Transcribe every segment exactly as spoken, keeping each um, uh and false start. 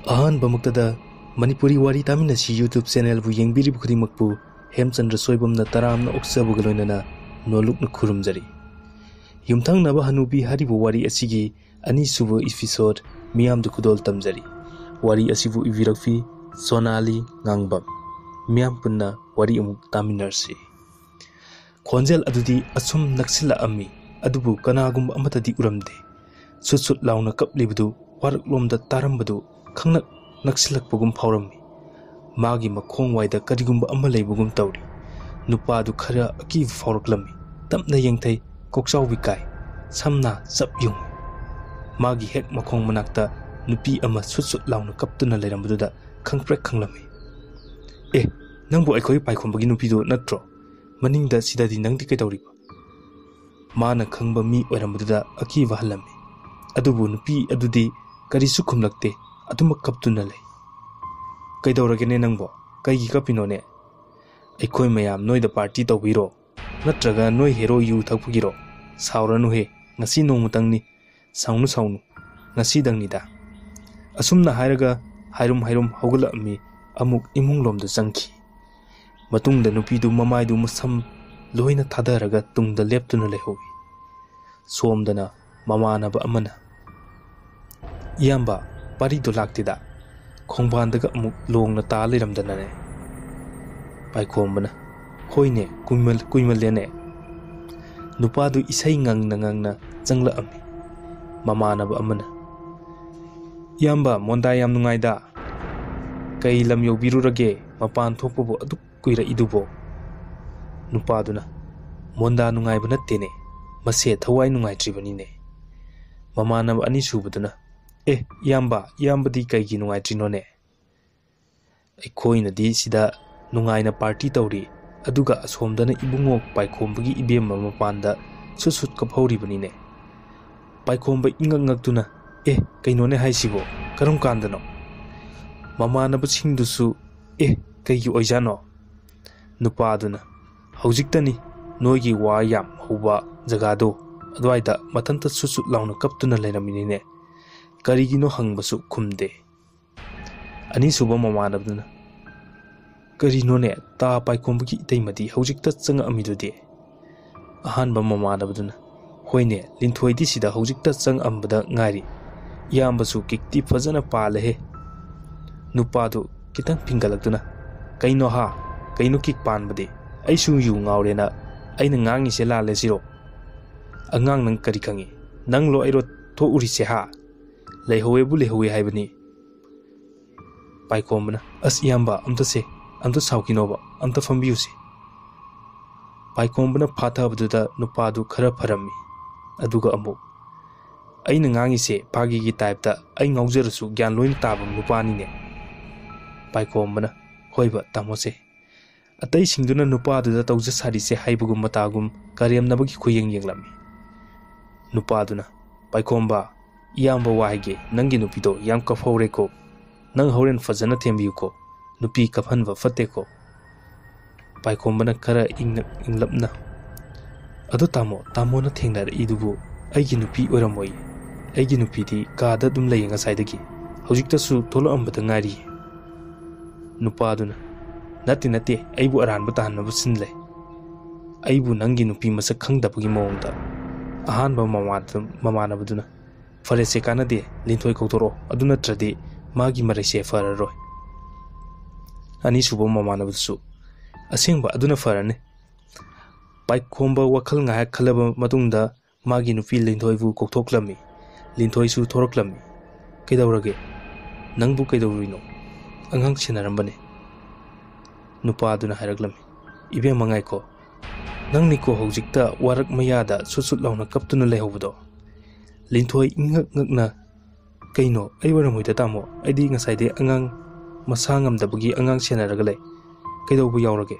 ꯑꯍꯥꯟꯕꯃꯛꯇꯗ ꯃꯅꯤꯄꯨꯔꯤ ꯋꯥꯔꯤ ꯇꯥꯃꯤꯟꯅꯁꯤ YouTube channelꯕꯨ ꯌꯦꯡꯕꯤꯔꯤꯕ ꯈꯨꯗꯤꯡꯃꯛꯄꯨ ꯍꯦꯝꯆꯟꯗ꯭ꯔ ꯁꯣꯏꯕꯝꯅ ꯇꯔꯥꯝꯅ ꯑꯣꯛꯆꯕꯒ ꯂꯣꯏꯅꯅ ꯅꯣꯂꯨꯛꯅ ꯈꯨꯔꯨꯝꯖꯔꯤ꯫ ꯌꯨꯝꯊꯪꯅꯕ ꯍꯅꯨꯕꯤ ꯍꯥꯏꯔꯤꯕ ꯋꯥꯔꯤ ꯑꯁꯤꯒꯤ ꯑꯅꯤꯁꯨꯕ episode ꯃꯤꯌꯥꯝꯗ ꯈꯨꯗꯣꯜ ꯇꯝꯖꯔꯤ꯫ ꯋꯥꯔꯤ ꯑꯁꯤꯕꯨ ꯏꯕꯤꯔꯛꯄꯤ ꯁꯣꯅꯥꯂꯤ ꯉꯥꯡꯕꯝ꯫ ꯃꯤꯌꯥꯝ ꯄꯨꯟꯅ ꯋꯥꯔꯤ ꯑꯃꯨꯛ ꯇꯥꯃꯤꯟꯅꯔꯁꯤ꯫ ꯈꯣꯟꯖꯦꯜ ꯑꯗꯨꯗꯤ ꯑꯁꯨꯝ ꯅꯛꯁꯤꯜꯂꯛꯑꯝꯃꯤ, ꯑꯗꯨꯕꯨ ꯀꯅꯥꯒꯨꯝꯕ ꯑꯃꯠꯇꯗꯤ ꯎꯔꯝꯗꯦ꯫ ꯁꯨꯠ ꯁꯨꯠ ꯂꯥꯎꯅ ꯀꯞꯂꯤꯕꯗꯨ ꯋꯥꯔꯛꯂꯣꯝꯗ ꯇꯥꯔꯝꯕꯗꯨ ꯈꯪꯅꯛ ꯅꯛꯁꯤꯜꯂꯛꯄꯒꯨꯝ ꯐꯥꯎꯔꯝꯃꯤ꯫ ꯃꯥꯒꯤ ꯃꯈꯣꯡ ꯋꯥꯏꯗ ꯀꯔꯤꯒꯨꯝꯕ ꯑꯃ ꯂꯩꯕꯒꯨꯝ ꯇꯧꯔꯤ꯫ ꯅꯨꯄꯥꯗꯨ ꯈꯔ ꯑꯀꯤꯕ ꯐꯥꯎꯔꯛꯂꯝꯃꯤ꯫ ꯇꯞꯅ ꯌꯦꯡꯊꯩ, ꯀꯣꯛꯆꯥꯎꯕꯤ ꯀꯥꯏ꯫ ꯁꯝꯅ ꯆꯞ ꯌꯨꯡꯏ꯫ ꯃꯥꯒꯤ ꯍꯦꯛ ꯃꯈꯣꯡ ꯃꯅꯥꯛꯇ ꯅꯨꯄꯤ ꯑꯃ ꯁꯨꯠ ꯁꯨꯠ ꯂꯥꯎꯅ ꯀꯞꯇꯨꯅ ꯂꯩꯔꯝꯕꯗꯨꯗ ꯈꯪꯄ꯭ꯔꯦꯛ ꯈꯪꯂꯝꯃꯤ꯫ "ꯑꯦ, ꯅꯪꯕꯨ ꯑꯩꯈꯣꯏ ꯄꯥꯏꯈꯣꯝꯕꯒꯤ ꯅꯨꯄꯤꯗꯨ ꯅꯠꯇ꯭ꯔꯣ? ꯃꯅꯤꯡꯗ ꯁꯤꯗꯗꯤ ꯅꯪꯗꯤ ꯀꯩꯗꯧꯔꯤꯕ?" ꯃꯥꯅ ꯈꯪꯕ ꯃꯤ ꯑꯣꯏꯔꯝꯕꯗꯨꯗ ꯑꯀꯤꯕ ꯍꯜꯂꯝꯃꯤ꯫ ꯑꯗꯨꯕꯨ ꯅꯨꯄꯤ ꯑꯗꯨꯗꯤ ꯀꯔꯤꯁꯨ ꯈꯨꯝꯂꯛꯇꯦ, ꯑꯗꯨꯃꯛ ꯀꯞꯇꯨꯅ ꯂꯩ꯫ "ꯀꯩꯗꯧꯔꯒꯦꯅꯦ ꯅꯪꯕꯣ? ꯀꯩꯒꯤ ꯀꯞꯄꯤꯅꯣꯅꯦ? ꯑꯩꯈꯣꯏ ꯃꯌꯥꯝ ꯅꯣꯏꯗ party ꯇꯧꯕꯤꯔꯣ? ꯅꯠꯇ꯭ꯔꯒ ꯅꯣꯏ hero ꯌꯨ ꯊꯛꯄꯒꯤꯔꯣ? ꯁꯥꯎꯔꯅꯨꯍꯦ, ꯉꯁꯤ ꯅꯣꯡꯃꯇꯪꯅꯤ꯫ ꯁꯥꯎꯅꯨ, ꯁꯥꯎꯅꯨ, ꯉꯁꯤꯗꯪꯅꯤꯗ꯫" ꯑꯁꯨꯝꯅ ꯍꯥꯏꯔꯒ ꯍꯥꯏꯔꯨꯝ ꯍꯥꯏꯔꯨꯝ ꯍꯧꯒꯠꯂꯛꯑꯝꯃꯤ, ꯑꯃꯨꯛ ꯏꯃꯨꯡꯂꯣꯝꯗ ꯆꯪꯈꯤ꯫ ꯃꯇꯨꯡꯗ ꯅꯨꯄꯤꯗꯨ ꯃꯃꯥꯏꯗꯨ ꯃꯁꯝ ꯂꯣꯏꯅ ꯊꯥꯗꯔꯒ ꯇꯨꯡꯗ ꯂꯦꯞꯇꯨꯅ ꯂꯩꯍꯧꯏ꯫ ꯁꯣꯝꯗꯅ ꯃꯃꯥꯟꯅꯕ ꯑꯃꯅ, "ꯏꯌꯥꯝꯕ, ꯄꯥꯔꯤꯗꯣ ꯂꯥꯛꯇꯦꯗ, ꯈꯣꯡꯕꯥꯟꯗꯒ ꯑꯃꯨꯛ ꯂꯣꯡꯅ ꯇꯥ ꯂꯩꯔꯝꯗꯅꯅꯦ꯫" ꯄꯥꯏꯈꯣꯝꯕꯅ, "ꯍꯣꯏꯅꯦ, ꯀꯨꯏꯃꯜ-, ꯀꯨꯏꯃꯜꯂꯦꯅꯦ꯫" ꯅꯨꯄꯥꯗꯨ ꯏꯁꯩ ꯉꯪꯅ ꯉꯪꯅ ꯆꯪꯂꯛꯑꯝꯃꯤ꯫ ꯃꯃꯥꯟꯅꯕ ꯑꯃꯅ, "ꯏꯌꯥꯝꯕ, ꯃꯣꯟꯗꯥ ꯌꯥꯝ ꯅꯨꯡꯉꯥꯏꯗ꯫ ꯀꯩ ꯂꯝ ꯌꯧꯕꯤꯔꯨꯔꯒꯦ? ꯃꯄꯥꯟ ꯊꯣꯛꯄꯕꯨ ꯑꯗꯨꯛ ꯀꯨꯏꯔꯛꯏꯗꯨꯕꯣ?" ꯅꯨꯄꯥꯗꯨꯅ, "ꯃꯣꯟꯗꯥ ꯅꯨꯡꯉꯥꯏꯕ ꯅꯠꯇꯦꯅꯦ, ꯃꯁꯦ ꯊꯋꯥꯏ ꯅꯨꯡꯉꯥꯏꯇ꯭ꯔꯤꯕꯅꯤꯅꯦ꯫" ꯃꯃꯥꯟꯅꯕ ꯑꯅꯤꯁꯨꯕꯗꯨꯅ, "ꯑꯦ, ꯏꯌꯥꯝꯕ, ꯏꯌꯥꯝꯕꯗꯤ ꯀꯩꯒꯤ ꯅꯨꯡꯉꯥꯏꯇ꯭ꯔꯤꯅꯣꯅꯦ? ꯑꯩꯈꯣꯏꯅꯗꯤ ꯁꯤꯗ ꯅꯨꯡꯉꯥꯏꯅ party ꯇꯧꯔꯤ, ꯑꯗꯨꯒ ꯑꯁꯣꯝꯗꯅ ꯏꯕꯨꯡꯉꯣ ꯄꯥꯏꯈꯣꯝꯕꯒꯤ ꯏꯕꯦꯝꯃ ꯃꯄꯥꯟꯗ ꯁꯨꯠ ꯁꯨꯠ ꯀꯞꯍꯧꯔꯤꯕꯅꯤꯅꯦ꯫" ꯄꯥꯏꯈꯣꯝꯕ ꯏꯉꯛ ꯉꯛꯇꯨꯅ, "ꯑꯦ, ꯀꯩꯅꯣꯅꯦ ꯍꯥꯏꯁꯤꯕꯣ? ꯀꯔꯝ ꯀꯥꯟꯗꯅꯣ?" ꯃꯃꯥꯟꯅꯕꯁꯤꯡꯗꯨꯁꯨ, "ꯑꯦ, ꯀꯩꯒꯤ ꯑꯣꯏꯖꯥꯠꯅꯣ?" ꯅꯨꯄꯥꯗꯨꯅ, "ꯍꯧꯖꯤꯛꯇꯅꯤ, ꯅꯣꯏꯒꯤ ꯋꯥ ꯌꯥꯝ ꯍꯧꯕ ꯖꯒꯥꯗꯣ ꯑꯗꯨꯋꯥꯏꯗ ꯃꯊꯟꯇ ꯁꯨꯠ ꯁꯨꯠ ꯂꯥꯎꯅ ꯀꯞꯇꯨꯅ ꯂꯩꯔꯝꯃꯤꯅꯤꯅꯦ꯫ ꯀꯔꯤꯒꯤꯅꯣ ꯍꯪꯕꯁꯨ ꯈꯨꯝꯗꯦ꯫" ꯑꯅꯤꯁꯨꯕ ꯃꯃꯥꯟꯅꯕꯗꯨꯅ, "ꯀꯔꯤꯅꯣꯅꯦ, ꯇꯥ ꯄꯥꯏꯈꯣꯝꯕꯒꯤ ꯏꯇꯩꯃꯗꯤ ꯍꯧꯖꯤꯛꯇ ꯆꯪꯉꯛꯑꯝꯃꯤꯗꯨꯗꯤ?" ꯑꯍꯥꯟꯕ ꯃꯃꯥꯟꯅꯕꯗꯨꯅ, "ꯍꯣꯏꯅꯦ, ꯂꯤꯟꯊꯣꯏꯗꯤ ꯁꯤꯗ ꯍꯧꯖꯤꯛꯇ ꯆꯪꯉꯛꯑꯝꯕꯗ ꯉꯥꯏꯔꯤ꯫ ꯏꯌꯥꯝꯕꯁꯨ ꯀꯤꯛꯇꯤ ꯐꯖꯅ ꯄꯥꯜꯂꯦꯍꯦ꯫" ꯅꯨꯄꯥꯗꯨ ꯈꯤꯇꯪ ꯐꯤꯡꯒꯠꯂꯛꯇꯨꯅ, "ꯀꯩꯅꯣ ꯍꯥ? ꯀꯩꯅꯣ ꯀꯤꯛ ꯄꯥꯟꯕꯗꯤ? ꯑꯩꯁꯨ ꯌꯨ ꯉꯥꯎꯔꯦꯅ ꯑꯩꯅ ꯉꯥꯡꯉꯤꯁꯦ ꯂꯥꯜꯂꯦ ꯁꯤꯔꯣ? ꯑꯉꯥꯡ, ꯅꯪ ꯀꯔꯤ ꯈꯪꯉꯤ? ꯅꯪꯂꯣ ꯑꯩꯔꯣ ꯊꯣꯛꯎꯔꯤꯁꯦ ꯍꯥ? ꯂꯩꯍꯧꯋꯦꯕꯨ ꯂꯩꯍꯧꯋꯦ ꯍꯥꯏꯕꯅꯤ꯫" ꯄꯥꯏꯈꯣꯝꯕꯅ, "ꯑꯁ ꯏꯌꯥꯝꯕ, ꯑꯝꯇ ꯁꯦ, ꯑꯝꯇ ꯁꯥꯎꯈꯤꯅꯣꯕ, ꯑꯝꯇ ꯐꯝꯕꯤꯌꯨꯁꯦ꯫" ꯄꯥꯏꯈꯣꯝꯕꯅ ꯐꯥꯊꯕꯗꯨꯗ ꯅꯨꯄꯥꯗꯨ ꯈꯔ ꯐꯔꯝꯃꯤ꯫ ꯑꯗꯨꯒ ꯑꯃꯨꯛ, "ꯑꯩꯅ ꯉꯥꯡꯉꯤꯁꯦ ꯐꯥꯒꯤꯒꯤ ꯇꯥꯏꯞꯇ ꯑꯩ ꯉꯥꯎꯖꯔꯁꯨ ꯒ꯭ꯌꯥꯟ ꯂꯣꯏꯅ ꯇꯥꯕ ꯅꯨꯄꯥꯅꯤꯅꯦ꯫" ꯄꯥꯏꯈꯣꯝꯕꯅ, "ꯍꯣꯏꯕ, ꯇꯥꯃꯣꯁꯦ꯫" ꯑꯇꯩꯁꯤꯡꯗꯨꯅ ꯅꯨꯄꯥꯗꯨꯗ ꯇꯧꯖ ꯁꯥꯔꯤꯁꯦ ꯍꯥꯏꯕꯒꯨꯝ ꯃꯇꯥꯒꯨꯝ ꯀꯔꯦꯝꯅꯕꯒꯤ ꯈꯨꯌꯦꯡ ꯌꯦꯡꯂꯝꯃꯤ꯫ ꯅꯨꯄꯥꯗꯨꯅ, "ꯄꯥꯏꯈꯣꯝꯕ, ꯏꯌꯥꯝꯕ ꯋꯥ ꯍꯥꯏꯒꯦ, ꯅꯪꯒꯤ ꯅꯨꯄꯤꯗꯣ ꯌꯥꯝ ꯀꯞꯍꯧꯔꯦꯀꯣ꯫ ꯅꯪ ꯍꯣꯔꯦꯟ ꯐꯖꯅ ꯊꯦꯝꯕꯤꯌꯨꯀꯣ꯫ ꯅꯨꯄꯤ ꯀꯞꯍꯟꯕ ꯐꯠꯇꯦꯀꯣ꯫" ꯄꯥꯏꯈꯣꯝꯕꯅ ꯈꯔ ꯏꯪꯅ ꯏꯪꯂꯞꯅ, "ꯑꯗꯣ ꯇꯥꯃꯣ, ꯇꯥꯃꯣꯅ ꯊꯦꯡꯅꯔꯛꯏꯗꯨꯕꯨ ꯑꯩꯒꯤ ꯅꯨꯄꯤ ꯑꯣꯏꯔꯝꯃꯣꯏꯌꯦ꯫ ꯑꯩꯒꯤ ꯅꯨꯄꯤꯗꯤ ꯀꯥꯗ ꯑꯗꯨꯝ ꯂꯩꯌꯦ ꯉꯁꯥꯏꯗꯒꯤ꯫ ꯍꯧꯖꯤꯛꯇꯁꯨ ꯊꯣꯛꯂꯛꯑꯝꯕꯗ ꯉꯥꯏꯔꯤꯌꯦ꯫" ꯅꯨꯄꯥꯗꯨꯅ, "ꯅꯠꯇꯦ, ꯅꯠꯇꯦ, ꯑꯩꯕꯨ ꯑꯔꯥꯟꯕ ꯇꯥꯍꯟꯅꯕ ꯁꯤꯟ ꯂꯩ꯫ ꯑꯩꯕꯨ ꯅꯪꯒꯤ ꯅꯨꯄꯤ ꯃꯁꯛ ꯈꯪꯗꯕꯒꯤ ꯃꯑꯣꯡꯗ꯫" ꯑꯍꯥꯟꯕ ꯃꯃꯥꯟ-, ꯃꯃꯥꯟꯅꯕꯗꯨꯅ, "ꯐꯔꯦꯁꯦ, ꯀꯥꯟꯅꯗꯦ, ꯂꯤꯟꯊꯣꯏ ꯀꯧꯊꯣꯔꯛꯑꯣ, ꯑꯗꯨ ꯅꯠꯇ꯭ꯔꯗꯤ ꯃꯥꯒꯤ ꯃꯔꯩꯁꯦ ꯐꯔꯔꯣꯏ꯫" ꯑꯅꯤꯁꯨꯕ ꯃꯃꯥꯟꯅꯕꯗꯨꯁꯨ, "ꯑꯁꯦꯡꯕ, ꯑꯗꯨꯅ ꯐꯔꯅꯤ꯫" ꯄꯥꯏꯈꯣꯝꯕ ꯋꯥꯈꯜ ꯉꯥꯏꯍꯥꯛ ꯈꯜꯂꯕ ꯃꯇꯨꯡꯗ ꯃꯥꯒꯤ ꯅꯨꯄꯤ ꯂꯤꯟꯊꯣꯏꯕꯨ ꯀꯧꯊꯣꯛꯂꯝꯃꯤ꯫ ꯂꯤꯟꯊꯣꯏꯁꯨ ꯊꯣꯔꯛꯂꯝꯃꯤ꯫ "ꯀꯩꯗꯧꯔꯒꯦ? ꯅꯪꯕꯨ ꯀꯩꯗꯧꯔꯨꯏꯅꯣ?" "ꯑꯉꯥꯡ ꯁꯦꯟꯅꯔꯝꯕꯅꯦ꯫" ꯅꯨꯄꯥꯗꯨꯅ ꯍꯥꯏꯔꯛꯂꯝꯃꯤ, "ꯏꯕꯦꯝꯃ ꯉꯥꯏꯈꯣ, ꯅꯪꯅꯤꯀꯣ ꯍꯧꯖꯤꯛꯇ ꯋꯥꯔꯛ ꯃꯌꯥꯗ ꯁꯨꯠ ꯁꯨꯠ ꯂꯥꯎꯅ ꯀꯞꯇꯨꯅ ꯂꯩꯍꯧꯕꯗꯣ?" ꯂꯤꯟꯊꯣꯏ ꯏꯉꯛ ꯉꯛꯅ, "ꯀꯩꯅꯣ? ꯑꯩ ꯑꯣꯏꯔꯝꯃꯣꯏꯗ ꯇꯥꯃꯣ, ꯑꯩꯗꯤ ꯉꯁꯥꯏꯗꯩ ꯑꯉꯥꯡ ꯃꯁꯥ ꯉꯝꯗꯕꯒꯤ ꯑꯉꯥꯡ ꯁꯦꯟꯅꯔꯒ ꯂꯩ꯫ ꯀꯩꯗꯧꯕ ꯌꯥꯎꯔꯒꯦ?"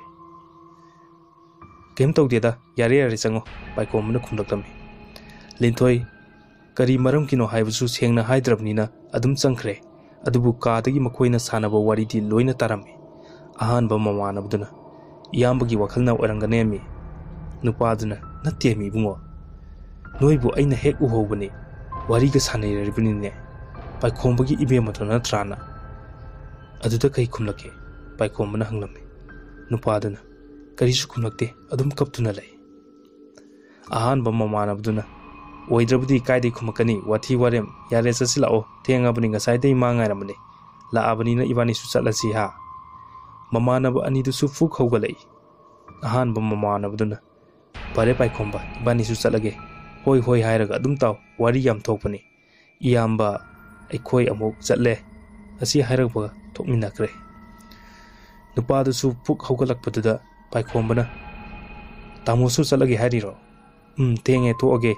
"ꯀꯩꯝ ꯇꯧꯗꯦꯗ, ꯌꯥꯔꯦ ꯌꯥꯔꯦ, ꯆꯪꯉꯣ," ꯄꯥꯏꯈꯣꯝꯕꯅ ꯈꯨꯝꯂꯛꯂꯝꯃꯤ꯫ ꯂꯤꯟꯊꯣꯏ ꯀꯔꯤ ꯃꯔꯝꯒꯤꯅꯣ ꯍꯥꯏꯕꯁꯨ ꯁꯦꯡꯅ ꯍꯥꯏꯗ꯭ꯔꯕꯅꯤꯅ ꯑꯗꯨꯝ ꯆꯪꯈ꯭ꯔꯦ꯫ ꯑꯗꯨꯕꯨ ꯀꯥꯗꯒꯤ ꯃꯈꯣꯏꯅ ꯁꯥꯟꯅꯕ ꯋꯥꯔꯤꯗꯤ ꯂꯣꯏꯅ ꯇꯥꯔꯝꯃꯤ꯫ ꯑꯍꯥꯟꯕ ꯃꯃꯥꯟꯅꯕꯗꯨꯅ, "ꯏꯌꯥꯝꯕꯒꯤ ꯋꯥꯈꯜꯅ ꯑꯣꯏꯔꯝꯒꯅꯦꯃꯤ꯫" ꯅꯨꯄꯥꯗꯨꯅ, "ꯅꯠꯇꯦꯃꯤ ꯏꯕꯨꯡꯉꯣ, ꯅꯣꯏꯕꯨ ꯑꯩꯅ ꯍꯦꯛ ꯎꯍꯧꯕꯅꯤ, ꯋꯥꯔꯤꯒ ꯁꯥꯟꯅꯔꯤꯕꯅꯤꯅꯦ, ꯄꯥꯏꯈꯣꯝꯕꯒꯤ ꯏꯕꯦꯝꯃꯗꯣ ꯅꯠꯇ꯭ꯔꯥꯅ?" "ꯑꯗꯨꯗ ꯀꯩ ꯈꯨꯝꯂꯛꯀꯦ?" ꯄꯥꯏꯈꯣꯝꯕꯅ ꯍꯪꯂꯝꯃꯤ꯫ ꯅꯨꯄꯥꯗꯨꯅ, "ꯀꯔꯤꯁꯨ ꯈꯨꯝꯂꯛꯇꯦ, ꯑꯗꯨꯝ ꯀꯞꯇꯨꯅ ꯂꯩ꯫" ꯑꯍꯥꯟꯕ ꯃꯃꯥꯟꯅꯕꯗꯨꯅ, "ꯑꯣꯏꯗ꯭ꯔꯕꯗꯤ ꯀꯥꯏꯗꯩ ꯈꯨꯝꯃꯛꯀꯅꯤ? ꯋꯥꯊꯤ ꯋꯥꯔꯦꯝ꯫ ꯌꯥꯔꯦ, ꯆꯠꯁꯤꯜꯂꯛꯑꯣ, ꯊꯦꯡꯉꯕꯅꯤ, ꯉꯁꯥꯏꯗꯩ ꯃꯥ ꯉꯥꯏꯔꯝꯕꯅꯤ꯫ ꯂꯥꯛꯑꯕꯅꯤꯅ ꯏꯕꯥꯅꯤꯁꯨ ꯆꯠꯂꯁꯤ ꯍꯥ?" ꯃꯃꯥꯟꯅꯕ ꯑꯅꯤꯗꯨꯁꯨ ꯐꯨꯛ ꯍꯧꯒꯠꯂꯛꯏ꯫ ꯑꯍꯥꯟꯕ ꯃꯃꯥꯟꯅꯕꯗꯨꯅ, "ꯐꯔꯦ ꯄꯥꯏꯈꯣꯝꯕ, ꯏꯕꯥꯅꯤꯁꯨ ꯆꯠꯂꯒꯦ꯫ ꯍꯣꯏ ꯍꯣꯏ ꯍꯥꯏꯔꯒ ꯑꯗꯨꯝ ꯇꯥꯎ, ꯋꯥꯔꯤ ꯌꯥꯝ ꯊꯣꯛꯄꯅꯤ꯫ ꯏꯌꯥꯝꯕ, ꯑꯩꯈꯣꯏ ꯑꯃꯨꯛ ꯆꯠꯂꯦ" ꯑꯁꯤ ꯍꯥꯏꯔꯛꯄꯒ ꯊꯣꯛꯃꯤꯟꯅꯈ꯭ꯔꯦ꯫ ꯅꯨꯄꯥꯗꯨꯁꯨ ꯐꯨꯛ ꯍꯧꯒꯠꯂꯛꯄꯗꯨꯗ ꯄꯥꯏꯈꯣꯝꯕꯅ, "ꯇꯥꯃꯣꯁꯨ ꯆꯠꯂꯒꯦ ꯍꯥꯏꯔꯤꯔꯣ? ꯎꯝ, ꯊꯦꯡꯉꯦ, ꯊꯣꯛꯑꯒꯦ꯫"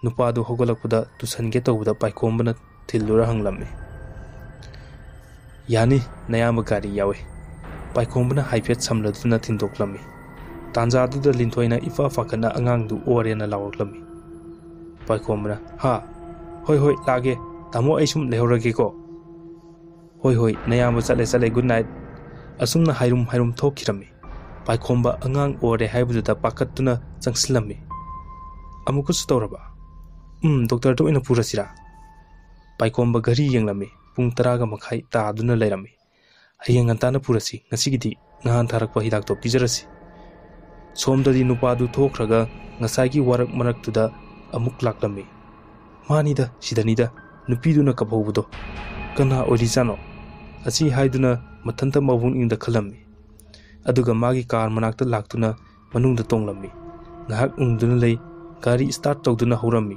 ꯅꯨꯄꯥꯗꯨ ꯍꯧꯒꯠꯂꯛꯄꯗ ꯇꯨꯁꯟꯒꯦ ꯇꯧꯕꯗ ꯄꯥꯏꯈꯣꯝꯕꯅ ꯊꯤꯜꯂꯨꯔ ꯍꯪꯂꯝꯃꯤ꯫ "ꯌꯥꯅꯤ, ꯅꯌꯥꯝꯕ ꯒꯥꯔꯤ ꯌꯥꯎꯏ꯫" ꯄꯥꯏꯈꯣꯝꯕꯅ ꯍꯥꯏꯐꯦꯠ ꯁꯝꯂꯗꯨꯅ ꯊꯤꯟꯗꯣꯛꯂꯝꯃꯤ꯫ ꯇꯥꯟꯖꯥꯗꯨꯗ ꯂꯤꯟꯊꯣꯏꯅ ꯏꯐ ꯐꯥꯈꯠꯅ ꯑꯉꯥꯡꯗꯨ ꯑꯣꯔꯦꯅ ꯂꯥꯎꯔꯛꯂꯝꯃꯤ꯫ ꯄꯥꯏꯈꯣꯝꯕꯅ, "ꯍꯥ? ꯍꯣꯏ ꯍꯣꯏ, ꯂꯥꯛꯑꯒꯦ꯫ ꯇꯥꯃꯣ, ꯑꯩ ꯁꯨꯝ ꯂꯩꯍꯧꯔꯒꯦꯀꯣ꯫" "ꯍꯣꯏ ꯍꯣꯏ, ꯅꯌꯥꯝꯕ ꯆꯠꯂꯦ ꯆꯠꯂꯦ, ꯒꯨꯗ ꯅꯥꯏꯠ꯫" ꯑꯁꯨꯝꯅ ꯍꯥꯏꯔꯨꯝ ꯍꯥꯏꯔꯨꯝ ꯊꯣꯛꯈꯤꯔꯝꯃꯤ꯫ ꯄꯥꯏꯈꯣꯝꯕ ꯑꯉꯥꯡ ꯑꯣꯔꯦ ꯍꯥꯏꯕꯗꯨꯗ ꯄꯥꯈꯠꯇꯨꯅ ꯆꯪꯁꯤꯜꯂꯝꯃꯤ꯫ "ꯑꯃꯨꯛꯀꯁꯨ ꯇꯧꯔꯕ?" "ꯎꯝ, ꯗꯣꯛꯇꯔꯗ ꯑꯣꯏꯅ ꯄꯨꯔꯁꯤꯔꯥ?" ꯄꯥꯏꯈꯣꯝꯕ ꯘꯔꯤ ꯌꯦꯡꯂꯝꯃꯤ꯫ ꯄꯨꯡ ꯇꯔꯥꯒ ꯃꯈꯥꯏ ꯇꯥꯗꯨꯅ ꯂꯩꯔꯝꯃꯤ꯫ "ꯍꯌꯦꯡ ꯉꯟꯇꯥꯅ ꯄꯨꯔꯁꯤ, ꯉꯁꯤꯒꯤꯗꯤ ꯅꯍꯥꯟ ꯊꯥꯔꯛꯄ ꯍꯤꯗꯥꯛꯇꯣ ꯄꯤꯖꯔꯁꯤ꯫" ꯁꯣꯝꯗꯗꯤ ꯅꯨꯄꯥꯗꯨ ꯊꯣꯛꯈ꯭ꯔꯒ ꯉꯁꯥꯏꯒꯤ ꯋꯥꯔꯛ ꯃꯔꯛꯇꯨꯗ ꯑꯃꯨꯛ ꯂꯥꯛꯂꯝꯃꯤ꯫ "ꯃꯥꯅꯤꯗ, ꯁꯤꯗꯅꯤꯗ, ꯅꯨꯄꯤꯗꯨꯅ ꯀꯞꯍꯧꯕꯗꯣ꯫ ꯀꯅꯥ ꯑꯣꯏꯔꯤꯖꯥꯠꯅꯣ?" ꯑꯁꯤ ꯍꯥꯏꯗꯨꯅ ꯃꯊꯟꯇ ꯃꯕꯨꯛꯅꯤꯡꯗ ꯈꯜꯂꯝꯃꯤ꯫ ꯑꯗꯨꯒ ꯃꯥꯒꯤ ꯀꯥꯔ ꯃꯅꯥꯛꯇ ꯂꯥꯛꯇꯨꯅ ꯃꯅꯨꯡꯗ ꯇꯣꯡꯂꯝꯃꯤ꯫ ꯉꯥꯏꯍꯥꯛ ꯎꯪꯗꯨꯅ ꯂꯩ, ꯒꯥꯔꯤ ꯁ꯭ꯇꯥꯔꯠ ꯇꯧꯗꯨꯅ ꯍꯧꯔꯝꯃꯤ꯫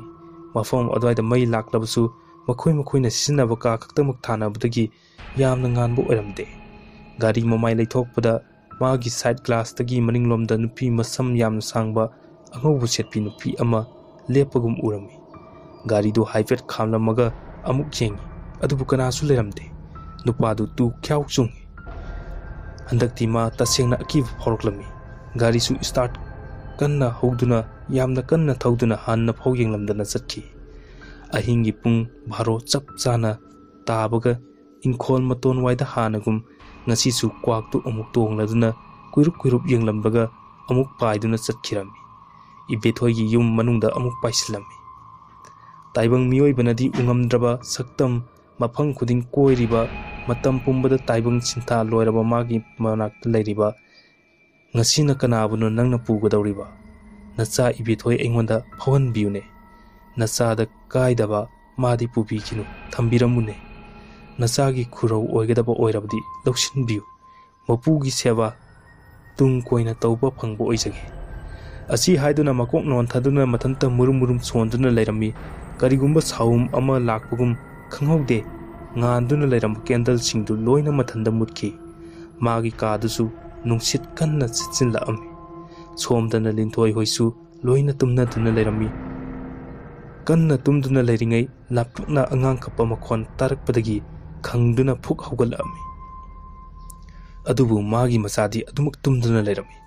ꯃꯐꯝ ꯑꯗꯨꯋꯥꯏꯗ ꯃꯩ ꯂꯥꯛꯂꯕꯁꯨ ꯃꯈꯣꯏ ꯃꯈꯣꯏꯅ ꯁꯤꯖꯤꯟꯅꯕ ꯀꯥ ꯈꯛꯇꯃꯛ ꯊꯥꯅꯕꯗꯒꯤ ꯌꯥꯝꯅ ꯉꯥꯟꯕ ꯑꯣꯏꯔꯝꯗꯦ꯫ ꯒꯥꯔꯤ ꯃꯃꯥꯏ ꯂꯩꯊꯣꯛꯄꯗ ꯃꯥꯒꯤ ꯁꯥꯏꯠ ꯒ꯭ꯂꯥꯁꯇꯒꯤ ꯃꯅꯤꯡꯂꯣꯝꯗ ꯅꯨꯄꯤ ꯃꯁꯝ ꯌꯥꯝꯅ ꯁꯥꯡꯕ ꯑꯉꯧꯕ ꯁꯦꯠꯄꯤ ꯅꯨꯄꯤ ꯑꯃ ꯂꯦꯞꯄꯒꯨꯝ ꯎꯔꯝꯃꯤ꯫ ꯒꯥꯔꯤꯗꯨ ꯍꯥꯏꯐꯦꯠ ꯈꯥꯝꯂꯝꯃꯒ ꯑꯃꯨꯛ ꯌꯦꯡꯉꯤ, ꯑꯗꯨꯕꯨ ꯀꯅꯥꯁꯨ ꯂꯩꯔꯝꯗꯦ꯫ ꯅꯨꯄꯥꯗꯨ ꯇꯨ ꯈ꯭ꯌꯥꯎ ꯆꯨꯡꯉꯤ꯫ ꯍꯟꯗꯛꯇꯤ ꯃꯥ ꯇꯁꯦꯡꯅ ꯑꯀꯤꯕ ꯐꯥꯎꯔꯛꯂꯝꯃꯤ꯫ ꯒꯥꯔꯤꯁꯨ ꯁ꯭ꯇꯥꯔꯠ ꯀꯟꯅ ꯍꯧꯗꯨꯅ, ꯌꯥꯝꯅ ꯀꯟꯅ ꯊꯧꯗꯨꯅ ꯍꯥꯟꯅ ꯐꯥꯎ ꯌꯦꯡꯂꯝꯗꯅ ꯆꯠꯈꯤ꯫ ꯑꯍꯤꯡꯒꯤ ꯄꯨꯡ ꯕꯥꯔꯣ ꯆꯞ ꯆꯥꯅ ꯇꯥꯕꯒ ꯏꯪꯈꯣꯜ ꯃꯇꯣꯟ ꯋꯥꯏꯗ ꯍꯥꯟꯅꯒꯨꯝ ꯉꯁꯤꯁꯨ ꯀ꯭ꯋꯥꯛꯇꯨ ꯑꯃꯨꯛ ꯇꯣꯡꯂꯗꯨꯅ ꯀꯨꯏꯔꯨꯞ ꯀꯨꯏꯔꯨꯞ ꯌꯦꯡꯂꯝꯂꯒ ꯑꯃꯨꯛ ꯄꯥꯏꯗꯨꯅ ꯆꯠꯈꯤꯔꯝꯃꯤ꯫ ꯏꯕꯦꯊꯣꯏꯒꯤ ꯌꯨꯝ ꯃꯅꯨꯡꯗ ꯑꯃꯨꯛ ꯄꯥꯏꯁꯤꯜꯂꯝꯃꯤ꯫ ꯇꯥꯏꯕꯪ ꯃꯤꯑꯣꯏꯕꯅꯗꯤ ꯎꯉꯝꯗ꯭ꯔꯕ ꯁꯛꯇꯝ, ꯃꯐꯝ ꯈꯨꯗꯤꯡ ꯀꯣꯏꯔꯤꯕ ꯃꯇꯝ ꯄꯨꯝꯕꯗ ꯇꯥꯏꯕꯪ ꯆꯤꯟꯊꯥ ꯂꯣꯏꯔꯕ ꯃꯥꯒꯤ ꯃꯅꯥꯛꯇ ꯂꯩꯔꯤꯕ, "ꯉꯁꯤꯅ ꯀꯅꯥꯕꯨꯅꯣ ꯅꯪꯅ ꯄꯨꯒꯗꯧꯔꯤꯕ? ꯅꯆꯥ ꯏꯕꯦꯊꯣꯏ ꯑꯩꯉꯣꯟꯗ ꯐꯥꯎꯍꯟꯕꯤꯌꯨꯅꯦ꯫ ꯅꯆꯥꯗ ꯀꯥꯏꯗꯕ ꯃꯥꯗꯤ ꯄꯨꯕꯤꯈꯤꯅꯨ, ꯊꯝꯕꯤꯔꯝꯃꯨꯅꯦ꯫ ꯅꯆꯥꯒꯤ ꯈꯨꯔꯧ ꯑꯣꯏꯒꯗꯕ ꯑꯣꯏꯔꯕꯗꯤ ꯂꯧꯁꯤꯟꯕꯤꯌꯨ꯫ ꯃꯄꯨꯒꯤ ꯁꯦꯕꯥ ꯇꯨꯡ ꯀꯣꯏꯅ ꯇꯧꯕ ꯐꯪꯕ ꯑꯣꯏꯖꯒꯦ"꯫ ꯑꯁꯤ ꯍꯥꯏꯗꯨꯅ ꯃꯀꯣꯛ ꯅꯣꯟꯊꯗꯨꯅ ꯃꯊꯟꯇ ꯃꯨꯔꯨꯝ ꯃꯨꯔꯨꯝ ꯁꯣꯟꯗꯨꯅ ꯂꯩꯔꯝꯃꯤ꯫ ꯀꯔꯤꯒꯨꯝꯕ ꯁꯥꯎꯝ ꯑꯃ ꯂꯥꯛꯄꯒꯨꯝ ꯈꯪꯍꯧꯗꯦ꯫ ꯉꯥꯟꯗꯨꯅ ꯂꯩꯔꯝꯕ ꯀꯦꯟꯗꯜꯁꯤꯡꯗꯨ ꯂꯣꯏꯅ ꯃꯊꯟꯇ ꯃꯨꯠꯈꯤ꯫ ꯃꯥꯒꯤ ꯀꯥꯗꯨꯁꯨ ꯅꯨꯡꯁꯤꯠ ꯀꯟꯅ ꯁꯤꯠꯆꯤꯜꯂꯛꯑꯝꯃꯤ꯫ ꯁꯣꯝꯗꯅ ꯂꯤꯟꯊꯣꯏ ꯍꯣꯏꯁꯨ ꯂꯣꯏꯅ ꯇꯨꯝꯅꯗꯨꯅ ꯂꯩꯔꯝꯃꯤ꯫ ꯀꯟꯅ ꯇꯨꯝꯗꯨꯅ ꯂꯩꯔꯤꯉꯩ ꯂꯥꯞꯊꯣꯛꯅ ꯑꯉꯥꯡ ꯀꯞꯄ ꯃꯈꯣꯟ ꯇꯥꯔꯛꯄꯗꯒꯤ ꯈꯪꯗꯨꯅ ꯐꯨꯛ ꯍꯧꯒꯠꯂꯛꯑꯝꯃꯤ꯫ ꯑꯗꯨꯕꯨ ꯃꯥꯒꯤ ꯃꯆꯥꯗꯤ ꯑꯗꯨꯃꯛ ꯇꯨꯝꯗꯨꯅ ꯂꯩꯔꯝꯃꯤ꯫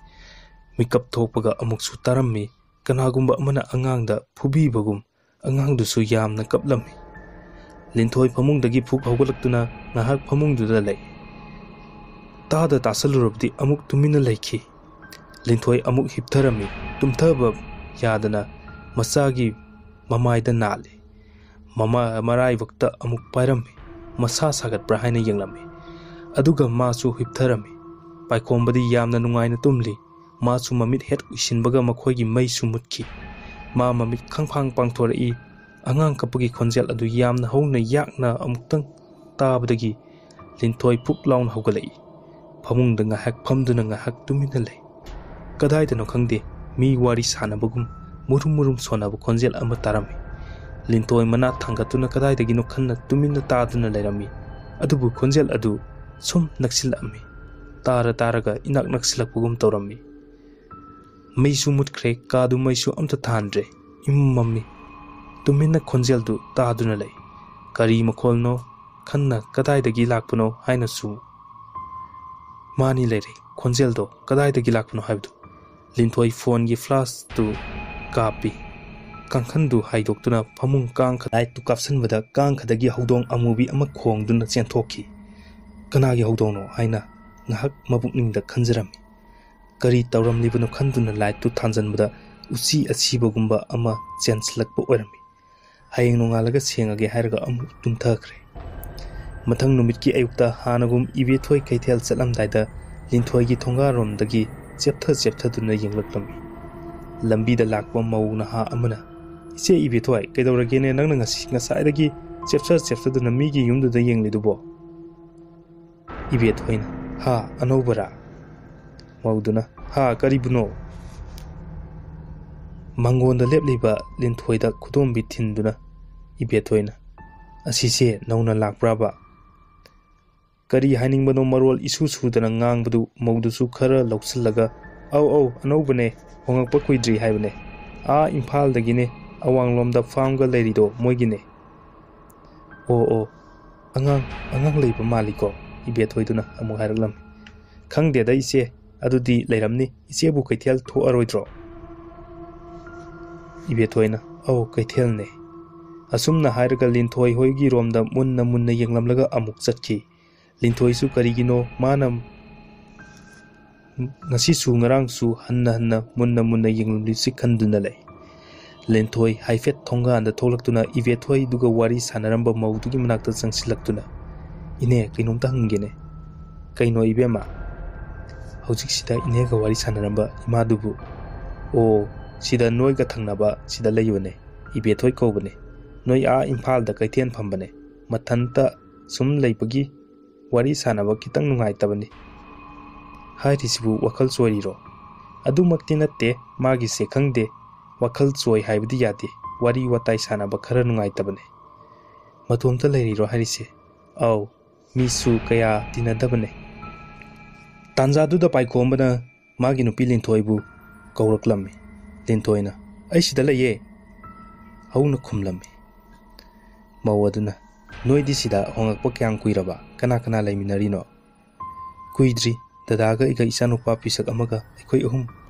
ꯃꯤꯀꯞ ꯊꯣꯛꯄꯒ ꯑꯃꯨꯛꯁꯨ ꯇꯥꯔꯝꯃꯤ꯫ ꯀꯅꯥꯒꯨꯝꯕ ꯑꯃꯅ ꯑꯉꯥꯡꯗ ꯐꯨꯕꯤꯕꯒꯨꯝ꯫ ꯑꯉꯥꯡꯗꯨꯁꯨ ꯌꯥꯝꯅ ꯀꯞꯂꯝꯃꯤ꯫ ꯂꯤꯟꯊꯣꯏ ꯐꯃꯨꯡꯗꯒꯤ ꯐꯨꯛ ꯍꯧꯒꯠꯂꯛꯇꯨꯅ ꯉꯥꯏꯍꯥꯛ ꯐꯃꯨꯡꯗꯨꯗ ꯂꯩ꯫ ꯇꯥꯗ ꯇꯥꯁꯜꯂꯨꯔꯕꯗꯤ ꯑꯃꯨꯛ ꯇꯨꯃꯤꯟꯅ ꯂꯩꯈꯤ꯫ ꯂꯤꯟꯊꯣꯏ ꯑꯃꯨꯛ ꯍꯤꯞꯊꯔꯝꯃꯤ꯫ ꯇꯨꯝꯊꯕ ꯌꯥꯗꯅ ꯃꯆꯥꯒꯤ ꯃꯃꯥꯏꯗ ꯅꯥꯜꯂꯤ꯫ ꯃꯃꯥ ꯃꯔꯥꯏꯕꯛꯇ ꯑꯃꯨꯛ ꯄꯥꯏꯔꯝꯃꯤ꯫ ꯃꯁꯥ ꯁꯥꯒꯠꯄ꯭ꯔꯥ ꯍꯥꯏꯅ ꯌꯦꯡꯂꯝꯃꯤ꯫ ꯑꯗꯨꯒ ꯃꯥꯁꯨ ꯍꯤꯞꯊꯔꯝꯃꯤ꯫ ꯄꯥꯏꯈꯣꯝꯕꯗꯤ ꯌꯥꯝꯅ ꯅꯨꯡꯉꯥꯏꯅ ꯇꯨꯝꯂꯤ꯫ ꯃꯥꯁꯨ ꯃꯃꯤꯠ ꯍꯦꯛ ꯎꯏꯁꯤꯟꯕꯒ ꯃꯈꯣꯏꯒꯤ ꯃꯩꯁꯨ ꯃꯨꯠꯈꯤ꯫ ꯃꯥ ꯃꯃꯤꯠ ꯈꯪꯐꯥꯡ ꯄꯥꯡꯊꯣꯔꯛꯏ꯫ ꯑꯉꯥꯡ ꯀꯞꯄꯒꯤ ꯈꯣꯟꯖꯦꯜ ꯑꯗꯨ ꯌꯥꯝꯅ ꯍꯧꯅ ꯌꯥꯛꯅ ꯑꯃꯨꯛꯇꯪ ꯇꯥꯕꯗꯒꯤ ꯂꯤꯟꯊꯣꯏ ꯐꯨꯛ ꯂꯥꯎꯅ ꯍꯧꯒꯠꯂꯛꯏ꯫ ꯐꯃꯨꯡꯗ ꯉꯥꯏꯍꯥꯛ ꯐꯝꯗꯨꯅ ꯉꯥꯏꯍꯥꯛ ꯇꯨꯃꯤꯟꯅ ꯂꯩ꯫ ꯀꯗꯥꯏꯗꯅꯣ ꯈꯪꯗꯦ, ꯃꯤ ꯋꯥꯔꯤ ꯁꯥꯟꯅꯕꯒꯨꯝ ꯃꯨꯔꯨꯝ ꯃꯨꯔꯨꯝ ꯁꯣꯟꯅꯕ ꯈꯣꯟꯖꯦꯜ ꯑꯃ ꯇꯥꯔꯝꯃꯤ꯫ ꯂꯤꯟꯊꯣꯏ ꯃꯅꯥ ꯊꯥꯡꯒꯠꯇꯨꯅ ꯀꯗꯥꯏꯗꯒꯤꯅꯣ ꯈꯟꯅ ꯇꯨꯃꯤꯟꯅ ꯇꯥꯗꯨꯅ ꯂꯩꯔꯝꯃꯤ꯫ ꯑꯗꯨꯕꯨ ꯈꯣꯟꯖꯦꯜ ꯑꯗꯨ ꯁꯨꯝ ꯅꯛꯁꯤꯜꯂꯛꯑꯝꯃꯤ꯫ ꯇꯥꯔ ꯇꯥꯔꯒ ꯏꯅꯥꯛ ꯅꯛꯁꯤꯜꯂꯛꯄꯒꯨꯝ ꯇꯧꯔꯝꯃꯤ꯫ ꯃꯩꯁꯨ ꯃꯨꯠꯈ꯭ꯔꯦ, ꯀꯥꯗꯨ ꯃꯩꯁꯨ ꯑꯝꯇ ꯊꯥꯟꯗ꯭ꯔꯦ꯫ ꯏꯃꯝ ꯃꯝꯃꯤ꯫ ꯇꯨꯃꯤꯟꯅ ꯈꯣꯟꯖꯦꯜꯗꯨ ꯇꯥꯗꯨꯅ ꯂꯩ꯫ ꯀꯔꯤ ꯃꯈꯣꯜꯅꯣ ꯈꯟꯅ ꯀꯗꯥꯏꯗꯒꯤ ꯂꯥꯛꯄꯅꯣ ꯍꯥꯏꯅꯁꯨ ꯃꯥꯅꯤ ꯂꯩꯔꯦ꯫ ꯈꯣꯟꯖꯦꯜꯗꯣ ꯀꯗꯥꯏꯗꯒꯤ ꯂꯥꯛꯄꯅꯣ ꯍꯥꯏꯕꯗꯨ꯫ ꯂꯤꯟꯊꯣꯏ ꯐꯣꯟꯒꯤ ꯐ꯭ꯂꯥꯁꯇꯨ ꯀꯥꯞꯄꯤ꯫ ꯀꯥꯡꯈꯟꯗꯨ ꯍꯥꯏꯗꯣꯛꯇꯨꯅ ꯐꯃꯨꯡ ꯀꯥꯡꯈ-, ꯂꯥꯏꯠꯇꯨ ꯀꯥꯞꯁꯤꯟꯕꯗ ꯀꯥꯡꯈꯗꯒꯤ ꯍꯧꯗꯣꯡ ꯑꯃꯨꯕꯤ ꯑꯃ ꯈꯣꯡꯗꯨꯅ ꯆꯦꯟꯊꯣꯛꯈꯤ꯫ ꯀꯅꯥꯒꯤ ꯍꯧꯗꯣꯡꯅꯣ ꯍꯥꯏꯅ ꯉꯥꯏꯍꯥꯛ ꯃꯄꯨꯛꯅꯤꯡꯗ ꯈꯟꯖꯔꯝꯃꯤ꯫ ꯀꯔꯤ ꯇꯧꯔꯝꯂꯤꯕꯅꯣ ꯈꯟꯗꯨꯅ ꯂꯥꯏꯠꯇꯨ ꯊꯥꯟꯖꯟꯕꯗ ꯎꯆꯤ ꯑꯁꯤꯕꯒꯨꯝꯕ ꯑꯃ ꯆꯦꯟꯁꯤꯜꯂꯛꯄ ꯑꯣꯏꯔꯝꯃꯤ꯫ ꯍꯌꯦꯡ ꯅꯣꯡꯉꯥꯜꯂꯒ ꯁꯦꯡꯉꯒꯦ ꯍꯥꯏꯔꯒ ꯑꯃꯨꯛ ꯇꯨꯝꯊꯈ꯭ꯔꯦ꯫ ꯃꯊꯪ ꯅꯨꯃꯤꯠꯀꯤ ꯑꯌꯨꯛꯇ ꯍꯥꯟꯅꯒꯨꯝ ꯏꯕꯦꯊꯣꯏ ꯀꯩꯊꯦꯜ ꯆꯠꯂꯝꯗꯥꯏꯗ ꯂꯤꯟꯊꯣꯏꯒꯤ ꯊꯣꯡꯒꯥꯔꯣꯝꯗꯒꯤ ꯆꯦꯞꯊ ꯆꯦꯞꯊꯗꯨꯅ ꯌꯦꯡꯂꯛꯂꯝꯃꯤ꯫ ꯂꯝꯕꯤꯗ ꯂꯥꯛꯄ ꯃꯧ ꯅꯍꯥ ꯑꯃꯅ, "ꯏꯆꯦ ꯏꯕꯦꯊꯣꯏ, ꯀꯩꯗꯧꯔꯒꯦꯅꯦ ꯅꯪꯅ ꯉꯁꯤ, ꯉꯁꯥꯏꯗꯒꯤ ꯆꯦꯞꯊ ꯆꯦꯞꯊꯗꯨꯅ ꯃꯤꯒꯤ ꯌꯨꯝꯗꯨꯗ ꯌꯦꯡꯂꯤꯗꯨꯕꯣ?" ꯏꯕꯦꯊꯣꯏꯅ, "ꯍꯥ, ꯑꯅꯧꯕꯔꯥ?" ꯃꯧꯗꯨꯅ, "ꯍꯥ, ꯀꯔꯤꯕꯨꯅꯣ?" ꯃꯪꯒꯣꯟꯗ ꯂꯦꯞꯂꯤꯕ ꯂꯤꯟꯊꯣꯏꯗ ꯈꯨꯗꯣꯝꯕꯤ ꯊꯤꯟꯗꯨꯅ ꯏꯕꯦꯊꯣꯏꯅ, "ꯑꯁꯤꯁꯦ ꯅꯧꯅ ꯂꯥꯛꯄ꯭ꯔꯥꯕ?" ꯀꯔꯤ ꯍꯥꯏꯅꯤꯡꯕꯅꯣ ꯃꯔꯣꯜ ꯏꯁꯨ ꯁꯨꯗꯅ ꯉꯥꯡꯕꯗꯨ ꯃꯧꯗꯨꯁꯨ ꯈꯔ ꯂꯧꯁꯤꯜꯂꯒ, "ꯑꯧ, ꯑꯧ, ꯑꯅꯧꯕꯅꯦ, ꯍꯣꯡꯉꯛꯄ ꯀꯨꯏꯗ꯭ꯔꯤ ꯍꯥꯏꯕꯅꯦ, ꯑꯥ ꯏꯝꯐꯥꯜꯗꯒꯤꯅꯦ, ꯑꯋꯥꯡꯂꯣꯝꯗ ꯐꯥꯝꯒ ꯂꯩꯔꯤꯗꯣ ꯃꯣꯏꯒꯤꯅꯦ꯫" "ꯑꯣ, ꯑꯣ, ꯑꯉꯥꯡ, ꯑꯉꯥꯡ ꯂꯩꯕ ꯃꯥꯜꯂꯤꯀꯣ?" ꯏꯕꯦꯊꯣꯏꯗꯨꯅ ꯑꯃꯨꯛ ꯍꯥꯏꯔꯛꯂꯝꯃꯤ꯫ "ꯈꯪꯗꯦꯗ ꯏꯆꯦ, ꯑꯗꯨꯗꯤ ꯂꯩꯔꯝꯅꯤ꯫ ꯏꯆꯦꯕꯨ ꯀꯩꯊꯦꯜ ꯊꯣꯛꯑꯔꯣꯏꯗ꯭ꯔꯣ?" ꯏꯕꯦꯊꯣꯏꯅ, "ꯑꯧ, ꯀꯩꯊꯦꯜꯅꯦ꯫" ꯑꯁꯨꯝꯅ ꯍꯥꯏꯔꯒ ꯂꯤꯟꯊꯣꯏ ꯍꯣꯏꯒꯤ ꯔꯣꯝꯗ ꯃꯨꯟꯅ ꯃꯨꯟꯅ ꯌꯦꯡꯂꯝꯂꯒ ꯑꯃꯨꯛ ꯆꯠꯈꯤ꯫ ꯂꯤꯟꯊꯣꯏꯁꯨ ꯀꯔꯤꯒꯤꯅꯣ ꯃꯥꯅ ꯉꯁꯤꯁꯨ ꯉꯔꯥꯡꯁꯨ ꯍꯟꯅ ꯍꯟꯅ ꯃꯨꯟꯅ ꯃꯨꯟꯅ ꯌꯦꯡꯂꯝꯂꯤꯕꯁꯤ ꯈꯟꯗꯨꯅ ꯂꯩ꯫ ꯂꯦꯟꯊꯣꯏ ꯍꯥꯏꯐꯦꯠ ꯊꯣꯡꯒꯥꯟꯗ ꯊꯣꯛꯂꯛꯇꯨꯅ ꯏꯕꯦꯊꯣꯏꯗꯨꯒ ꯋꯥꯔꯤ ꯁꯥꯟꯅꯔꯝꯕ ꯃꯧꯗꯨꯒꯤ ꯃꯅꯥꯛꯇ ꯆꯪꯁꯤꯜꯂꯛꯇꯨꯅ, "ꯏꯅꯦ, ꯀꯩꯅꯣꯝꯇ ꯍꯪꯒꯦꯅꯦ꯫" "ꯀꯩꯅꯣ ꯏꯕꯦꯝꯃ?" "ꯍꯧꯖꯤꯛꯁꯤꯗ ꯏꯅꯦꯒ ꯋꯥꯔꯤ ꯁꯥꯟꯅꯔꯝꯕ ꯏꯃꯥꯗꯨꯕꯨ꯫" "ꯑꯣ, ꯁꯤꯗ ꯅꯣꯏꯒ ꯊꯪꯅꯕ ꯁꯤꯗ ꯂꯩꯕꯅꯦ, ꯏꯕꯦꯊꯣꯏ ꯀꯧꯕꯅꯦ꯫ ꯅꯣꯏ ꯑꯥ ꯏꯝꯐꯥꯜꯗ ꯀꯩꯊꯦꯜ ꯐꯝꯕꯅꯦ, ꯃꯊꯟꯇ ꯁꯨꯝ ꯂꯩꯕꯒꯤ ꯋꯥꯔꯤ ꯁꯥꯟꯅꯕ ꯈꯤꯇꯪ ꯅꯨꯡꯉꯥꯏꯇꯕꯅꯤ꯫" "ꯍꯥꯏꯔꯤꯁꯤꯕꯨ ꯋꯥꯈꯜ ꯆꯣꯏꯔꯤꯔꯣ?" "ꯑꯗꯨꯃꯛꯇꯤ ꯅꯠꯇꯦ, ꯃꯥꯒꯤꯁꯦ ꯈꯪꯗꯦ, ꯋꯥꯈꯜ ꯆꯣꯏ ꯍꯥꯏꯕꯗꯤ ꯌꯥꯗꯦ, ꯋꯥꯔꯤ ꯋꯥꯇꯥꯏ ꯁꯥꯟꯅꯕ ꯈꯔ ꯅꯨꯡꯉꯥꯏꯇꯕꯅꯦ꯫" "ꯃꯇꯣꯝꯇ ꯂꯩꯔꯤꯔꯣ ꯍꯥꯏꯔꯤꯁꯦ?" "ꯑꯧ, ꯃꯤꯁꯨ ꯀꯌꯥ ꯇꯤꯟꯅꯗꯕꯅꯦ꯫" ꯇꯥꯟꯖꯥꯗꯨꯗ ꯄꯥꯏꯈꯣꯝꯕꯅ ꯃꯥꯒꯤ ꯅꯨꯄꯤ ꯂꯤꯟꯊꯣꯏꯕꯨ ꯀꯧꯔꯛꯂꯝꯃꯤ꯫ ꯂꯤꯟꯊꯣꯏꯅ, "ꯑꯩ ꯁꯤꯗ ꯂꯩꯌꯦ" ꯍꯧꯅ ꯈꯨꯝꯂꯝꯃꯤ꯫ ꯃꯧ ꯑꯗꯨꯅ, "ꯅꯣꯏꯗꯤ ꯁꯤꯗ ꯍꯣꯡꯂꯛꯄ ꯀꯌꯥꯝ ꯀꯨꯏꯔꯕ? ꯀꯅꯥ ꯀꯅꯥ ꯂꯩꯃꯤꯟꯅꯔꯤꯅꯣ?" "ꯀꯨꯏꯗ꯭ꯔꯤ, ꯗꯗꯥꯒ ꯑꯩꯒ ꯏꯆꯥꯅꯨꯄꯥ ꯄꯤꯁꯛ ꯑꯃꯒ ꯑꯩꯈꯣꯏ ꯑꯍꯨꯝ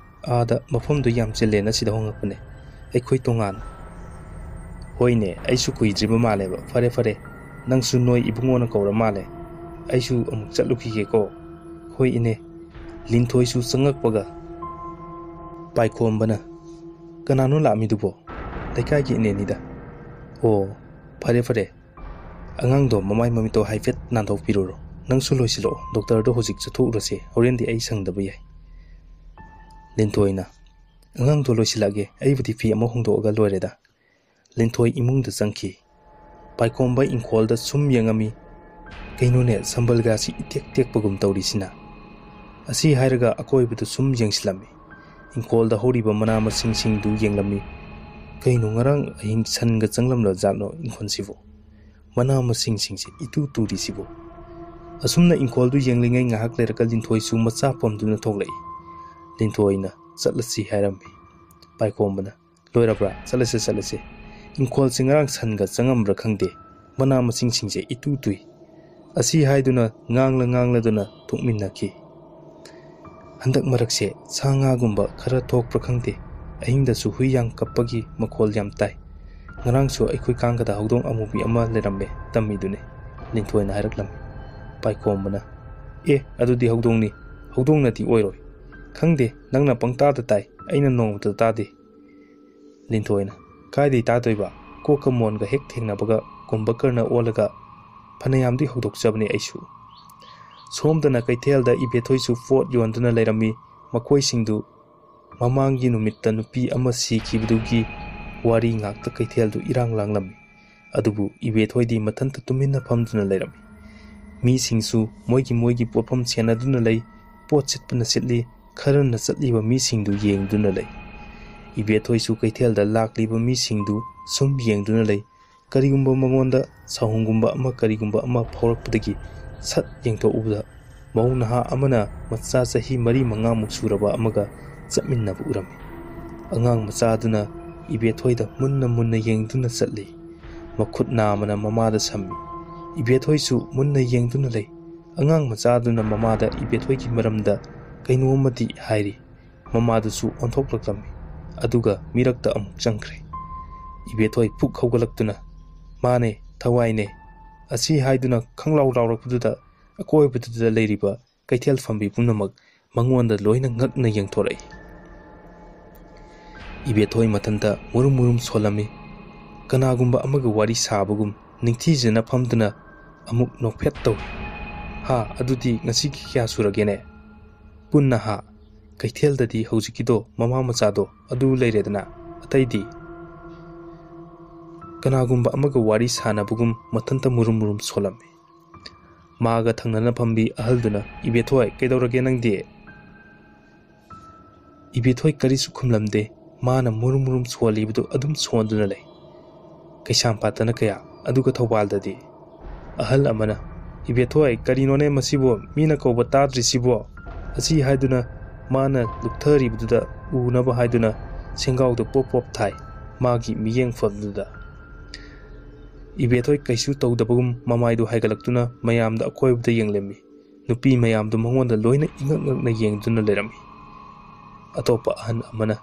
ꯑꯥꯗ ꯃꯐꯝꯗꯨ ꯌꯥꯝ ꯆꯤꯜꯂꯦꯅ ꯁꯤꯗ ꯍꯣꯡꯂꯛꯄꯅꯦ, ꯑꯩꯈꯣꯏ ꯇꯣꯉꯥꯟꯅ꯫" "ꯍꯣꯏꯅꯦ, ꯑꯩꯁꯨ ꯀꯨꯏꯗ꯭ꯔꯤꯕ ꯃꯥꯜꯂꯦꯕ꯫ ꯐꯔꯦ ꯐꯔꯦ, ꯅꯪꯁꯨ ꯅꯣꯏ ꯏꯕꯨꯡꯉꯣꯅ ꯀꯧꯔ ꯃꯥꯜꯂꯦ, ꯑꯩꯁꯨ ꯑꯃꯨꯛ ꯆꯠꯂꯨꯈꯤꯒꯦꯀꯣ꯫" "ꯍꯣꯏ ꯏꯅꯦ꯫" ꯂꯤꯟꯊꯣꯏꯁꯨ ꯆꯪꯉꯛꯄꯒ ꯄꯥꯏꯈꯣꯝꯕꯅ, "ꯀꯅꯥꯅꯣ ꯂꯥꯛꯑꯝꯃꯤꯗꯨꯕꯣ?" "ꯂꯩꯀꯥꯏꯒꯤ ꯏꯅꯦꯅꯤꯗ꯫" "ꯑꯣ, ꯐꯔꯦ ꯐꯔꯦ, "ꯑꯉꯥꯡꯗꯣ ꯃꯃꯥꯏ ꯃꯃꯤꯠꯇꯣ ꯍꯥꯏꯐꯦꯠ ꯅꯥꯟꯊꯣꯛꯄꯤꯔꯨꯔꯣ꯫ ꯅꯪꯁꯨ ꯂꯣꯏꯁꯤꯜꯂꯛꯑꯣ, ꯗꯣꯛꯇꯔꯗꯣ ꯍꯧꯖꯤꯛ ꯆꯠꯊꯣꯛꯎꯔꯁꯦ, ꯍꯣꯔꯦꯟꯗꯤ ꯑꯩ ꯁꯪꯗꯕ ꯌꯥꯏ"꯫ ꯂꯤꯟꯊꯣꯏꯅ, "ꯑꯉꯥꯡꯗꯣ ꯂꯣꯏꯁꯤꯜꯂꯛꯑꯒꯦ, ꯑꯩꯕꯨꯗꯤ ꯐꯤ ꯑꯃ ꯍꯣꯡꯗꯣꯛꯑꯒ ꯂꯣꯏꯔꯦꯗ"꯫ ꯂꯤꯟꯊꯣꯏ ꯏꯃꯨꯡꯗ ꯆꯪꯈꯤ꯫ ꯄꯥꯏꯈꯣꯝꯕ ꯏꯪꯈꯣꯜꯗ ꯁꯨꯝ ꯌꯦꯡꯉꯝꯃꯤ꯫ "ꯀꯩꯅꯣꯅꯦ, ꯁꯝꯕꯜꯒꯥꯁꯤ ꯏꯇꯦꯛ ꯇꯦꯛꯄꯒꯨꯝ ꯇꯧꯔꯤꯁꯤꯅ?" ꯑꯁꯤ ꯍꯥꯏꯔꯒ ꯑꯀꯣꯏꯕꯗꯨ ꯁꯨꯝ ꯌꯦꯡꯁꯤꯜꯂꯝꯃꯤ꯫ ꯏꯪꯈꯣꯜꯗ ꯍꯧꯔꯤꯕ ꯃꯅꯥ ꯃꯁꯤꯡꯁꯤꯡꯗꯨ ꯌꯦꯡꯂꯝꯃꯤ꯫ "ꯀꯩꯅꯣ, ꯉꯔꯥꯡ ꯑꯍꯤꯡ ꯁꯟꯒ ꯆꯪꯂꯝꯂ ꯖꯥꯠꯅꯣ ꯏꯪꯈꯣꯜꯁꯤꯕꯨ? ꯃꯅꯥ ꯃꯁꯤꯡꯁꯤꯡꯁꯦ ꯏꯇꯨ ꯇꯨꯔꯤꯁꯤꯕꯨ?" ꯑꯁꯨꯝꯅ ꯏꯪꯈꯣꯜꯗꯨ ꯌꯦꯡꯂꯤꯉꯩ ꯉꯥꯏꯍꯥꯛ ꯂꯩꯔꯒ ꯂꯤꯟꯊꯣꯏꯁꯨ ꯃꯆꯥ ꯄꯝꯗꯨꯅ ꯊꯣꯛꯂꯛꯏ꯫ ꯂꯤꯟꯊꯣꯏꯅ "ꯆꯠꯂꯁꯤ" ꯍꯥꯏꯔꯝꯃꯤ꯫ ꯄꯥꯏꯈꯣꯝꯕꯅ, "ꯂꯣꯏꯔꯕ꯭ꯔꯥ? ꯆꯠꯂꯁꯦ, ꯆꯠꯂꯁꯦ꯫ ꯏꯪꯈꯣꯜꯁꯦ ꯉꯔꯥꯡ ꯁꯟꯒ ꯆꯪꯉꯝꯕ꯭ꯔꯥ ꯈꯪꯗꯦ꯫ ꯃꯅꯥ ꯃꯁꯤꯡꯁꯤꯡꯁꯦ ꯏꯇꯨ ꯇꯨꯏ"꯫ ꯑꯁꯤ ꯍꯥꯏꯗꯨꯅ ꯉꯥꯡꯂ ꯉꯥꯡꯂꯗꯨꯅ ꯊꯣꯛꯃꯤꯟꯅꯈꯤ꯫ "ꯍꯟꯗꯛ ꯃꯔꯛꯁꯦ ꯁꯥ ꯉꯥꯒꯨꯝꯕ ꯈꯔ ꯊꯣꯛꯄ꯭ꯔꯥ ꯈꯪꯗꯦ꯫ ꯑꯍꯤꯡꯗꯁꯨ ꯍꯨꯏ ꯌꯥꯝ ꯀꯞꯄꯒꯤ ꯃꯈꯣꯜ ꯌꯥꯝ ꯇꯥꯏ꯫ ꯉꯔꯥꯡꯁꯨ ꯑꯩꯈꯣꯏ ꯀꯥꯡꯒꯗ ꯍꯧꯗꯣꯡ ꯑꯃꯨꯕꯤ ꯑꯃ ꯂꯩꯔꯝꯃꯦ", ꯇꯝꯃꯤꯗꯨꯅꯤ꯫ ꯂꯤꯟꯊꯣꯏꯅ ꯍꯥꯏꯔꯛꯂꯝꯃꯤ꯫ ꯄꯥꯏꯈꯣꯝꯕꯅ, "ꯑꯦ, ꯑꯗꯨꯗꯤ ꯍꯧꯗꯣꯡꯅꯤ꯫ ꯍꯧꯗꯣꯡꯅꯗꯤ ꯑꯣꯏꯔꯣꯏ꯫ ꯈꯪꯗꯦ, ꯅꯪꯅ ꯄꯪꯇꯥꯗ ꯇꯥꯏ, ꯑꯩꯅ ꯅꯣꯡꯃꯇ ꯇꯥꯗꯦ"꯫ ꯂꯤꯟꯊꯣꯏꯅ, "ꯀꯥꯏꯗꯩ ꯇꯥꯗꯣꯏꯕ? ꯀꯣꯛꯀ ꯃꯣꯟꯒ ꯍꯦꯛ ꯊꯦꯡꯅꯕꯒ ꯀꯨꯝꯚꯀꯔꯅ ꯑꯣꯜꯂꯒ ꯐꯅꯌꯥꯝꯗꯤ ꯍꯧꯗꯣꯛꯆꯕꯅꯤ ꯑꯩꯁꯨ"꯫ ꯁꯣꯝꯗꯅ ꯀꯩꯊꯦꯜꯗ ꯏꯕꯦꯊꯣꯏꯁꯨ ꯄꯣꯠ ꯌꯣꯟꯗꯨꯅ ꯂꯩꯔꯝꯃꯤ꯫ ꯃꯈꯣꯏꯁꯤꯡꯗꯨ ꯃꯃꯥꯡꯒꯤ ꯅꯨꯃꯤꯠꯇ ꯅꯨꯄꯤ ꯑꯃ ꯁꯤꯈꯤꯕꯗꯨꯒꯤ ꯋꯥꯔꯤ ꯉꯥꯛꯇ ꯀꯩꯊꯦꯜꯗꯨ ꯏꯔꯥꯡ ꯂꯥꯡꯂꯝꯃꯤ꯫ ꯑꯗꯨꯕꯨ ꯏꯕꯦꯊꯣꯏꯗꯤ ꯃꯊꯟꯇ ꯇꯨꯃꯤꯟꯅ ꯐꯝꯗꯨꯅ ꯂꯩꯔꯝꯃꯤ꯫ ꯃꯤꯁꯤꯡꯁꯨ ꯃꯣꯏꯒꯤ ꯃꯣꯏꯒꯤ ꯄꯣꯠꯐꯝ ꯁꯦꯟꯅꯗꯨꯅ ꯂꯩ, ꯄꯣꯠ ꯁꯤꯠꯄꯅ ꯁꯤꯠꯂꯤ, ꯈꯔꯅ ꯆꯠꯂꯤꯕ ꯃꯤꯁꯤꯡꯗꯨ ꯌꯦꯡꯗꯨꯅ ꯂꯩ꯫ ꯏꯕꯦꯊꯣꯏꯁꯨ ꯀꯩꯊꯦꯜꯗ ꯂꯥꯛꯂꯤꯕ ꯃꯤꯁꯤꯡꯗꯨ ꯁꯨꯝ ꯌꯦꯡꯗꯨꯅ ꯂꯩ꯫ ꯀꯔꯤꯒꯨꯝꯕ ꯃꯉꯣꯟꯗ ꯁꯥꯍꯨꯝꯒꯨꯝꯕ ꯑꯃ, ꯀꯔꯤꯒꯨꯝꯕ ꯑꯃ ꯐꯥꯎꯔꯛꯄꯗꯒꯤ ꯁꯠ ꯌꯦꯡꯊꯣꯛꯎꯕꯗ ꯃꯧ ꯅꯍꯥ ꯑꯃꯅ ꯃꯆꯥ ꯆꯍꯤ ꯃꯔꯤ ꯃꯉꯥꯃꯨꯛ ꯁꯨꯔꯕ ꯑꯃꯒ ꯆꯠꯃꯤꯟꯅꯕ ꯎꯔꯝꯃꯤ꯫ ꯑꯉꯥꯡ ꯃꯆꯥꯗꯨꯅ ꯏꯕꯦꯊꯣꯏꯗ ꯃꯨꯟꯅ ꯃꯨꯟꯅ ꯌꯦꯡꯗꯨꯅ ꯆꯠꯂꯤ꯫ ꯃꯈꯨꯠ ꯅꯥꯝꯃꯅ ꯃꯃꯥꯗ ꯁꯝꯃꯤ꯫ ꯏꯕꯦꯊꯣꯏꯁꯨ ꯃꯨꯟꯅ ꯌꯦꯡꯗꯨꯅ ꯂꯩ꯫ ꯑꯉꯥꯡ ꯃꯆꯥꯗꯨꯅ ꯃꯃꯥꯗ ꯏꯕꯦꯊꯣꯏꯒꯤ ꯃꯔꯝꯗ ꯀꯩꯅꯣꯝꯃꯗꯤ ꯍꯥꯏꯔꯤ꯫ ꯃꯃꯥꯗꯨꯁꯨ ꯑꯣꯟꯊꯣꯛꯂꯛꯂꯝꯃꯤ꯫ ꯑꯗꯨꯒ ꯃꯤꯔꯛꯇ ꯑꯃꯨꯛ ꯆꯪꯈ꯭ꯔꯦ꯫ ꯏꯕꯦꯊꯣꯏ ꯐꯨꯛ ꯍꯧꯒꯠꯂꯛꯇꯨꯅ, "ꯃꯥꯅꯦ, ꯊꯋꯥꯏꯅꯦ" ꯑꯁꯤ ꯍꯥꯏꯗꯨꯅ ꯈꯪꯂꯥꯎ ꯂꯥꯎꯔꯛꯄꯗꯨꯗ ꯑꯀꯣꯏꯕꯗꯨꯗ ꯂꯩꯔꯤꯕ ꯀꯩꯊꯦꯜ ꯐꯝꯕꯤ ꯄꯨꯝꯅꯃꯛ ꯃꯉꯣꯟꯗ ꯂꯣꯏꯅ ꯉꯛꯅ ꯌꯦꯡꯊꯣꯔꯛꯏ꯫ ꯏꯕꯦꯊꯣꯏ ꯃꯊꯟꯇ ꯃꯨꯔꯨꯝ ꯃꯨꯔꯨꯝ ꯁꯣꯜꯂꯝꯃꯤ꯫ ꯀꯅꯥꯒꯨꯝꯕ ꯑꯃꯒ ꯋꯥꯔꯤ ꯁꯥꯕꯒꯨꯝ, ꯅꯤꯡꯊꯤꯖꯅ ꯐꯝꯗꯨꯅ ꯑꯃꯨꯛ ꯅꯣꯛꯐꯦꯠ ꯇꯧꯏ꯫ "ꯍꯥ, ꯑꯗꯨꯗꯤ ꯉꯁꯤꯒꯤ ꯀꯌꯥ ꯁꯨꯔꯒꯦꯅꯦ?" ꯄꯨꯟꯅ ꯍꯥ꯫ ꯀꯩꯊꯦꯜꯗꯗꯤ ꯍꯧꯖꯤꯛꯀꯤꯗꯣ ꯃꯃꯥ ꯃꯆꯥꯗꯣ ꯑꯗꯨ ꯂꯩꯔꯦꯗꯅ, ꯑꯇꯩꯗꯤ꯫ ꯀꯅꯥꯒꯨꯝꯕ ꯑꯃꯒ ꯋꯥꯔꯤ ꯁꯥꯟꯅꯕꯒꯨꯝ ꯃꯊꯟꯇ ꯃꯨꯔꯨꯝ ꯃꯨꯔꯨꯝ ꯁꯣꯜꯂꯝꯃꯤ꯫ ꯃꯥꯒ ꯊꯪꯅꯅ ꯐꯝꯕꯤ ꯑꯍꯜꯗꯨꯅ, "ꯏꯕꯦꯊꯣꯏ, ꯀꯩꯗꯧꯔꯒꯦ ꯅꯪꯗꯤ?" ꯏꯕꯦꯊꯣꯏ ꯀꯔꯤꯁꯨ ꯈꯨꯝꯂꯝꯗꯦ꯫ ꯃꯥꯅ ꯃꯨꯔꯨꯝ ꯃꯨꯔꯨꯝ ꯁꯣꯜꯂꯤꯕꯗꯨ ꯑꯗꯨꯝ ꯁꯣꯟꯗꯨꯅ ꯂꯩ꯫ ꯀꯩꯁꯥꯝꯄꯥꯠꯇꯅ ꯀꯌꯥ, ꯑꯗꯨꯒ ꯊꯧꯕꯥꯜꯗꯗꯤ꯫ ꯑꯍꯜ ꯑꯃꯅ, "ꯏꯕꯦꯊꯣꯏ, ꯀꯔꯤꯅꯣꯅꯦ ꯃꯁꯤꯕꯨ? ꯃꯤꯅ ꯀꯧꯕ ꯇꯥꯗ꯭ꯔꯤꯁꯤꯕꯣ?" ꯑꯁꯤ ꯍꯥꯏꯗꯨꯅ ꯃꯥꯅ ꯂꯨꯞꯊꯔꯤꯕꯗꯨꯗ ꯎꯅꯕ ꯍꯥꯏꯗꯨꯅ ꯁꯦꯡꯒꯥꯎꯗ ꯄꯣꯞ ꯄꯣꯞ ꯊꯥꯏ, ꯃꯥꯒꯤ ꯃꯤꯠꯌꯦꯡꯐꯝꯗꯨꯗ꯫ ꯏꯕꯦꯊꯣꯏ ꯀꯩꯁꯨ ꯇꯧꯗꯕꯒꯨꯝ ꯃꯃꯥꯏꯗꯨ ꯍꯥꯏꯒꯠꯂꯛꯇꯨꯅ ꯃꯌꯥꯝꯗ ꯑꯀꯣꯏꯕꯗ ꯌꯦꯡꯂꯝꯃꯤ꯫ ꯅꯨꯄꯤ ꯃꯌꯥꯝꯗꯨ ꯃꯉꯣꯟꯗ ꯂꯣꯏꯅ ꯏꯉꯛ ꯉꯛꯅ ꯌꯦꯡꯗꯨꯅ ꯂꯩꯔꯝꯃꯤ꯫ ꯑꯇꯣꯞꯄ ꯑꯍꯟ ꯑꯃꯅ,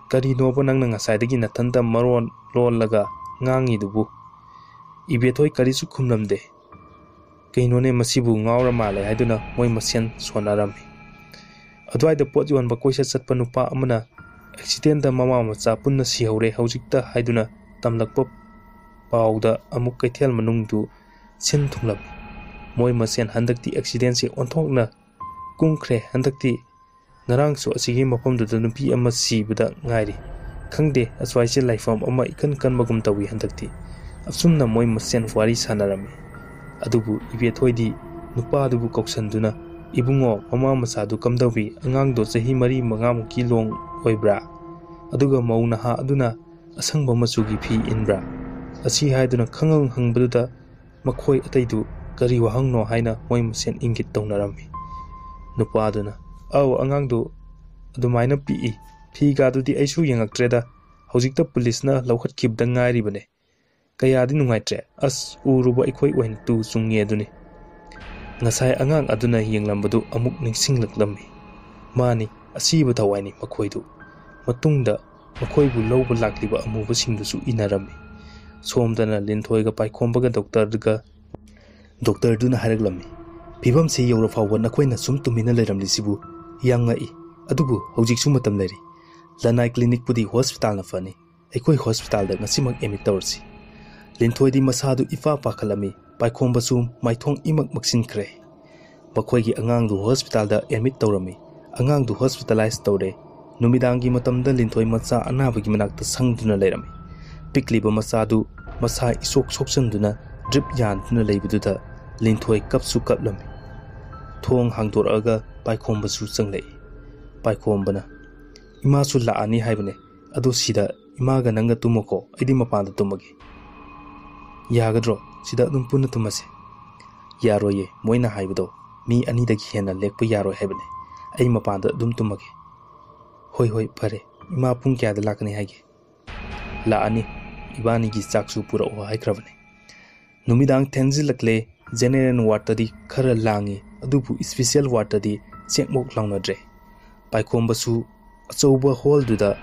"ꯀꯔꯤꯅꯣꯕ ꯅꯪꯅ ꯉꯁꯥꯏꯗꯒꯤ ꯅꯊꯟꯇ ꯃꯔꯣꯟ ꯂꯣꯜꯂꯒ ꯉꯥꯡꯉꯤꯗꯨꯕꯨ?" ꯏꯕꯦꯊꯣꯏ ꯀꯔꯤꯁꯨ ꯈꯨꯝꯂꯝꯗꯦ꯫ "ꯀꯩꯅꯣꯅꯦ, ꯃꯁꯤꯕꯨ ꯉꯥꯎꯔ ꯃꯥꯜꯂꯦ" ꯍꯥꯏꯗꯨꯅ ꯃꯣꯏ ꯃꯁꯦꯟ ꯁꯣꯟꯅꯔꯝꯃꯤ꯫ ꯑꯗꯨꯋꯥꯏꯗ ꯄꯣꯠ ꯌꯣꯟꯕ ꯀꯣꯏꯆꯠ ꯆꯠꯄ ꯅꯨꯄꯥ ꯑꯃꯅ ꯑꯦꯛꯁꯤꯗꯦꯟꯗ ꯃꯃꯥ ꯃꯆꯥ ꯄꯨꯟꯅ ꯁꯤꯍꯧꯔꯦ ꯍꯧꯖꯤꯛꯇ ꯍꯥꯏꯗꯨꯅ ꯇꯝꯂꯛꯄ ꯄꯥꯎꯗ ꯑꯃꯨꯛ ꯀꯩꯊꯦꯜ ꯃꯅꯨꯡꯗꯨ ꯁꯤꯟ ꯊꯨꯡꯂꯝꯃꯤ꯫ ꯃꯣꯏ ꯃꯁꯦꯟ ꯍꯟꯗꯛꯇꯤ ꯑꯦꯛꯁꯤꯗꯦꯟꯁꯦ ꯑꯣꯟꯊꯣꯛꯅ ꯀꯨꯡꯈ꯭ꯔꯦ꯫ ꯍꯟꯗꯛꯇꯤ ꯉꯔꯥꯡꯁꯨ ꯑꯁꯤꯒꯤ ꯃꯐꯝꯗꯨꯗ ꯅꯨꯄꯤ ꯑꯃ ꯁꯤꯕꯗ ꯉꯥꯏꯔꯤ꯫ ꯈꯪꯗꯦ, ꯑꯁ꯭ꯋꯥꯏꯁꯦ ꯂꯥꯏꯐꯝ ꯑꯃ ꯏꯀꯟ ꯀꯟꯕꯒꯨꯝ ꯇꯧꯏ ꯍꯟꯗꯛꯇꯤ꯫ ꯑꯁꯨꯝꯅ ꯃꯣꯏ ꯃꯁꯦꯟ ꯋꯥꯔꯤ ꯁꯥꯟꯅꯔꯝꯃꯤ꯫ ꯑꯗꯨꯕꯨ ꯏꯕꯦꯊꯣꯏꯗꯤ ꯅꯨꯄꯥꯗꯨꯕꯨ ꯀꯧꯁꯟꯗꯨꯅ, "ꯏꯕꯨꯡꯉꯣ, ꯃꯃꯥ ꯃꯆꯥꯗꯨ ꯀꯝꯗꯧꯏ? ꯑꯉꯥꯡꯗꯣ ꯆꯍꯤ ꯃꯔꯤ ꯃꯉꯥꯃꯨꯛꯀꯤ ꯂꯣꯡ ꯑꯣꯏꯕ꯭ꯔꯥ? ꯑꯗꯨꯒ ꯃꯧ ꯅꯍꯥ ꯑꯗꯨꯅ ꯑꯁꯪꯕ ꯃꯆꯨꯒꯤ ꯐꯤ ꯏꯟꯕ꯭ꯔꯥ?" ꯑꯁꯤ ꯍꯥꯏꯗꯨꯅ ꯈꯪꯍꯪ ꯍꯪꯕꯗꯨꯗ ꯃꯈꯣꯏ ꯑꯇꯩꯗꯨ ꯀꯔꯤ ꯋꯥꯍꯪꯅꯣ ꯍꯥꯏꯅ ꯃꯣꯏ ꯃꯁꯦꯟ ꯏꯪꯒꯤꯠ ꯇꯧꯅꯔꯝꯃꯤ꯫ ꯅꯨꯄꯥꯗꯨꯅ, "ꯑꯧ, ꯑꯉꯥꯡꯗꯨ ꯑꯗꯨꯃꯥꯏꯅ ꯄꯤꯛꯏ꯫ ꯐꯤꯒꯥꯗꯨꯗꯤ ꯑꯩꯁꯨ ꯌꯦꯡꯉꯛꯇ꯭ꯔꯦꯗ꯫ ꯍꯧꯖꯤꯛꯇ ꯄꯨꯂꯤꯁꯅ ꯂꯧꯈꯠꯈꯤꯕꯗ ꯉꯥꯏꯔꯤꯕꯅꯦ꯫ ꯀꯌꯥꯗꯤ ꯅꯨꯡꯉꯥꯏꯇ꯭ꯔꯦ꯫ ꯑꯁ, ꯎꯔꯨꯕ ꯑꯩꯈꯣꯏ ꯑꯣꯏꯅ ꯇꯨ ꯆꯨꯡꯉꯦ ꯑꯗꯨꯅꯤ꯫" ꯉꯁꯥꯏ ꯑꯉꯥꯡ ꯑꯗꯨꯅ ꯌꯦꯡꯂꯝꯕꯗꯨ ꯑꯃꯨꯛ ꯅꯤꯡꯁꯤꯡꯂꯛꯂꯝꯃꯤ꯫ ꯃꯥꯅꯤ, ꯑꯁꯤꯕ ꯊꯋꯥꯏꯅꯤ ꯃꯈꯣꯏꯗꯨ꯫ ꯃꯇꯨꯡꯗ ꯃꯈꯣꯏꯕꯨ ꯂꯧꯕ ꯂꯥꯛꯂꯤꯕ ꯑꯃꯨꯕꯁꯤꯡꯗꯨꯁꯨ ꯏꯟꯅꯔꯝꯃꯤ꯫ ꯁꯣꯝꯗꯅ ꯂꯤꯟꯊꯣꯏꯒ ꯄꯥꯏꯈꯣꯝꯕꯒ ꯗꯣꯛꯇꯔꯒ ꯗꯣꯛꯇꯔꯗꯨꯅ ꯍꯥꯏꯔꯛꯂꯝꯃꯤ, "ꯐꯤꯕꯝꯁꯤ ꯌꯧꯔ ꯐꯥꯎꯕ ꯅꯈꯣꯏꯅ ꯁꯨꯝ ꯇꯨꯃꯤꯟꯅ ꯂꯩꯔꯝꯂꯤꯁꯤꯕꯨ ꯌꯥꯝ ꯉꯛꯏ꯫ ꯑꯗꯨꯕꯨ ꯍꯧꯖꯤꯛꯁꯨ ꯃꯇꯝ ꯂꯩꯔꯤ꯫ ꯂꯅꯥꯏ ꯀ꯭ꯂꯤꯅꯤꯛꯄꯨꯗꯤ ꯍꯣꯁꯄꯤꯇꯥꯜꯅ ꯐꯅꯤ꯫ ꯑꯩꯈꯣꯏ ꯍꯣꯁꯄꯤꯇꯥꯜꯗ ꯉꯁꯤꯃꯛ ꯑꯦꯗꯃꯤꯠ ꯇꯧꯔꯁꯤ꯫" ꯂꯤꯟꯊꯣꯏꯗꯤ ꯃꯁꯥꯗꯨ ꯏꯐꯥ ꯄꯥꯈꯠꯂꯝꯃꯤ꯫ ꯄꯥꯏꯈꯣꯝꯕꯁꯨ ꯃꯥꯏꯊꯣꯡ ꯏꯃꯛ ꯃꯛꯁꯤꯟꯈ꯭ꯔꯦ꯫ ꯃꯈꯣꯏꯒꯤ ꯑꯉꯥꯡꯗꯨ ꯍꯣꯁꯄꯤꯇꯥꯜꯗ ꯑꯦꯗꯃꯤꯠ ꯇꯧꯔꯝꯃꯤ꯫ ꯑꯉꯥꯡꯗꯨ ꯍꯣꯁꯄꯤꯇꯥꯂꯥꯏꯁ ꯇꯧꯔꯦ꯫ ꯅꯨꯃꯤꯗꯥꯡꯒꯤ ꯃꯇꯝꯗ ꯂꯤꯟꯊꯣꯏ ꯃꯆꯥ ꯑꯅꯥꯕꯒꯤ ꯃꯅꯥꯛꯇ ꯁꯪꯗꯨꯅ ꯂꯩꯔꯝꯃꯤ꯫ ꯄꯤꯛꯂꯤꯕ ꯃꯆꯥꯗꯨ ꯃꯁꯥ ꯏꯁꯣꯛ ꯁꯣꯛꯆꯟꯗꯨꯅ ꯗ꯭ꯔꯤꯞ ꯌꯥꯟꯗꯨꯅ ꯂꯩꯕꯗꯨꯗ ꯂꯤꯟꯊꯣꯏ ꯀꯞꯁꯨ ꯀꯞꯂꯝꯃꯤ꯫ ꯊꯣꯡ ꯍꯥꯡꯗꯣꯔꯛꯑꯒ ꯄꯥꯏꯈꯣꯝꯕꯁꯨ ꯆꯪꯂꯛꯏ꯫ ꯄꯥꯏꯈꯣꯝꯕꯅ, "ꯏꯃꯥꯁꯨ ꯂꯥꯛꯑꯅꯤ ꯍꯥꯏꯕꯅꯦ, ꯑꯗꯣ ꯁꯤꯗ ꯏꯃꯥꯒ ꯅꯪꯒ ꯇꯨꯝꯃꯣꯀꯣ, ꯑꯩꯗꯤ ꯃꯄꯥꯟꯗ ꯇꯨꯝꯃꯒꯦ"꯫ "ꯌꯥꯒꯗ꯭ꯔꯣ? ꯁꯤꯗ ꯑꯗꯨꯝ ꯄꯨꯟꯅ ꯇꯨꯝꯃꯁꯦ"꯫ "ꯌꯥꯔꯣꯏꯌꯦ, ꯃꯣꯏꯅ ꯍꯥꯏꯕꯗꯣ ꯃꯤ ꯑꯅꯤꯗꯒꯤ ꯍꯦꯟꯅ ꯂꯦꯛꯄ ꯌꯥꯔꯣꯏ ꯍꯥꯏꯕꯅꯦ꯫ ꯑꯩ ꯃꯄꯥꯟꯗ ꯑꯗꯨꯝ ꯇꯨꯝꯃꯒꯦ"꯫ "ꯍꯣꯏ ꯍꯣꯏ, ꯐꯔꯦ꯫ ꯏꯃꯥ ꯄꯨꯡ ꯀꯌꯥꯗ ꯂꯥꯛꯀꯅꯤ ꯍꯥꯏꯒꯦ?" "ꯂꯥꯛꯑꯅꯤ꯫ ꯏꯕꯥꯅꯤꯒꯤ ꯆꯥꯛꯁꯨ ꯄꯨꯔꯛꯑꯣ ꯍꯥꯏꯈ꯭ꯔꯕꯅꯦ"꯫ ꯅꯨꯃꯤꯗꯥꯡ ꯊꯦꯡꯖꯤꯜꯂꯛꯂꯦ꯫ ꯖꯦꯅꯦꯔꯦꯜ ꯋꯥꯔꯗꯇꯗꯤ ꯈꯔ ꯂꯥꯡꯉꯤ, ꯑꯗꯨꯕꯨ ꯏꯁꯄꯤꯁꯦꯜ ꯋꯥꯔꯗꯇꯗꯤ ꯆꯦꯛꯃꯣꯛ ꯂꯥꯎꯅꯗ꯭ꯔꯦ꯫ ꯄꯥꯏꯈꯣꯝꯕꯁꯨ ꯑꯆꯧꯕ ꯍꯣꯜꯗꯨꯗ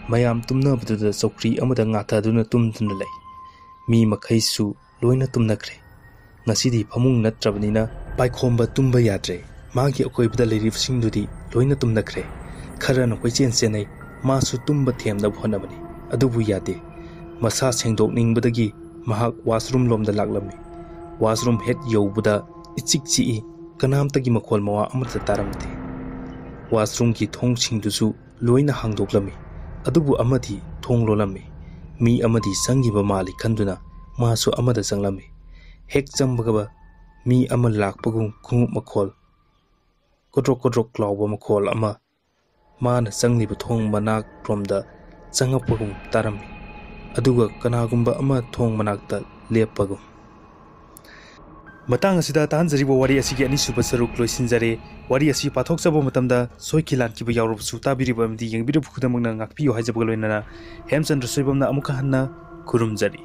ꯃꯌꯥꯝ ꯇꯨꯝꯅꯕꯗꯨꯗ ꯆꯧꯀ꯭ꯔꯤ ꯑꯃꯗ ꯉꯥꯊꯗꯨꯅ ꯇꯨꯝꯗꯨꯅ ꯂꯩ꯫ ꯃꯤ ꯃꯈꯩꯁꯨ ꯂꯣꯏꯅ ꯇꯨꯝꯅꯈ꯭ꯔꯦ꯫ ꯉꯁꯤꯗꯤ ꯐꯃꯨꯡ ꯅꯠꯇ꯭ꯔꯕꯅꯤꯅ ꯄꯥꯏꯈꯣꯝꯕ ꯇꯨꯝꯕ ꯌꯥꯗ꯭ꯔꯦ꯫ ꯃꯥꯒꯤ ꯑꯀꯣꯏꯕꯗ ꯂꯩꯔꯤꯕꯁꯤꯡꯗꯨꯗꯤ ꯂꯣꯏꯅ ꯇꯨꯝꯅꯈ꯭ꯔꯦ꯫ ꯈꯔꯅ ꯀꯣꯏꯆꯦꯟ ꯆꯦꯟꯅꯩ꯫ ꯃꯥꯁꯨ ꯇꯨꯝꯕ ꯊꯦꯝꯅꯕ ꯍꯣꯠꯅꯕꯅꯤ, ꯑꯗꯨꯕꯨ ꯌꯥꯗꯦ꯫ ꯃꯁꯥ ꯁꯦꯡꯗꯣꯛꯅꯤꯡꯕꯗꯒꯤ ꯃꯍꯥꯛ ꯋꯥꯁꯔꯨꯝ ꯂꯣꯝꯗ ꯂꯥꯛꯂꯝꯃꯤ꯫ ꯋꯥꯁꯔꯨꯝ ꯍꯦꯛ ꯌꯧꯕꯗ ꯏꯆꯤꯛ ꯆꯤꯛꯏ꯫ ꯀꯅꯥꯝꯇꯒꯤ ꯃꯈꯣꯜ ꯃꯋꯥ ꯑꯃꯠꯇ ꯇꯥꯔꯝꯗꯦ꯫ ꯋꯥꯁꯔꯨꯝꯒꯤ ꯊꯣꯡꯁꯤꯡꯗꯨꯁꯨ ꯂꯣꯏꯅ ꯍꯥꯡꯗꯣꯛꯂꯝꯃꯤ, ꯑꯗꯨꯕꯨ ꯑꯃꯗꯤ ꯊꯣꯡ ꯂꯣꯜꯂꯝꯃꯤ꯫ ꯃꯤ ꯑꯃꯗꯤ ꯆꯪꯈꯤꯕ ꯃꯥꯜꯂꯤ ꯈꯟꯗꯨꯅ ꯃꯥꯁꯨ ꯑꯃꯗ ꯆꯪꯂꯝꯃꯤ꯫ ꯍꯦꯛ ꯆꯪꯕꯒ ꯃꯤ ꯑꯃ ꯂꯥꯛꯄꯒꯨꯝ ꯈꯣꯡꯎꯞ ꯃꯈꯣꯜ, ꯀꯣꯗ꯭ꯔꯣꯛ ꯀꯣꯗ꯭ꯔꯣꯛ ꯂꯥꯎꯕ ꯃꯈꯣꯜ ꯑꯃ ꯃꯥꯅ ꯆꯪꯂꯤꯕ ꯊꯣꯡ ꯃꯅꯥꯛꯔꯣꯝꯗ ꯆꯪꯉꯛꯄꯒꯨꯝ ꯇꯥꯔꯝꯃꯤ, ꯑꯗꯨꯒ ꯀꯅꯥꯒꯨꯝꯕ ꯑꯃ ꯊꯣꯡ ꯃꯅꯥꯛꯇ ꯂꯦꯞꯄꯒꯨꯝ꯫ ꯃꯇꯥꯡ ꯑꯁꯤꯗ ꯇꯥꯍꯟꯖꯔꯤꯕ ꯋꯥꯔꯤ ꯑꯁꯤꯒꯤ ꯑꯅꯤꯁꯨꯕ ꯁꯔꯨꯛ ꯂꯣꯏꯁꯤꯟꯖꯔꯦ꯫ ꯋꯥꯔꯤ ꯑꯁꯤ ꯄꯥꯊꯣꯛꯆꯕ ꯃꯇꯝꯗ ꯁꯣꯏꯈꯤ ꯂꯥꯟꯈꯤꯕ ꯌꯥꯎꯔꯕꯁꯨ ꯇꯥꯕꯤꯔꯤꯕ ꯑꯃꯗꯤ ꯌꯦꯡꯕꯤꯔꯤꯕ ꯈꯨꯗꯤꯡꯃꯛꯅ ꯉꯥꯛꯄꯤꯌꯨ ꯍꯥꯏꯖꯕꯒ ꯂꯣꯏꯅꯅ ꯍꯦꯝꯆꯟꯗ꯭ꯔ ꯁꯣꯏꯕꯝꯅ ꯑꯃꯨꯛꯀ ꯍꯟꯅ ꯈꯨꯔꯨꯝꯖꯔꯤ꯫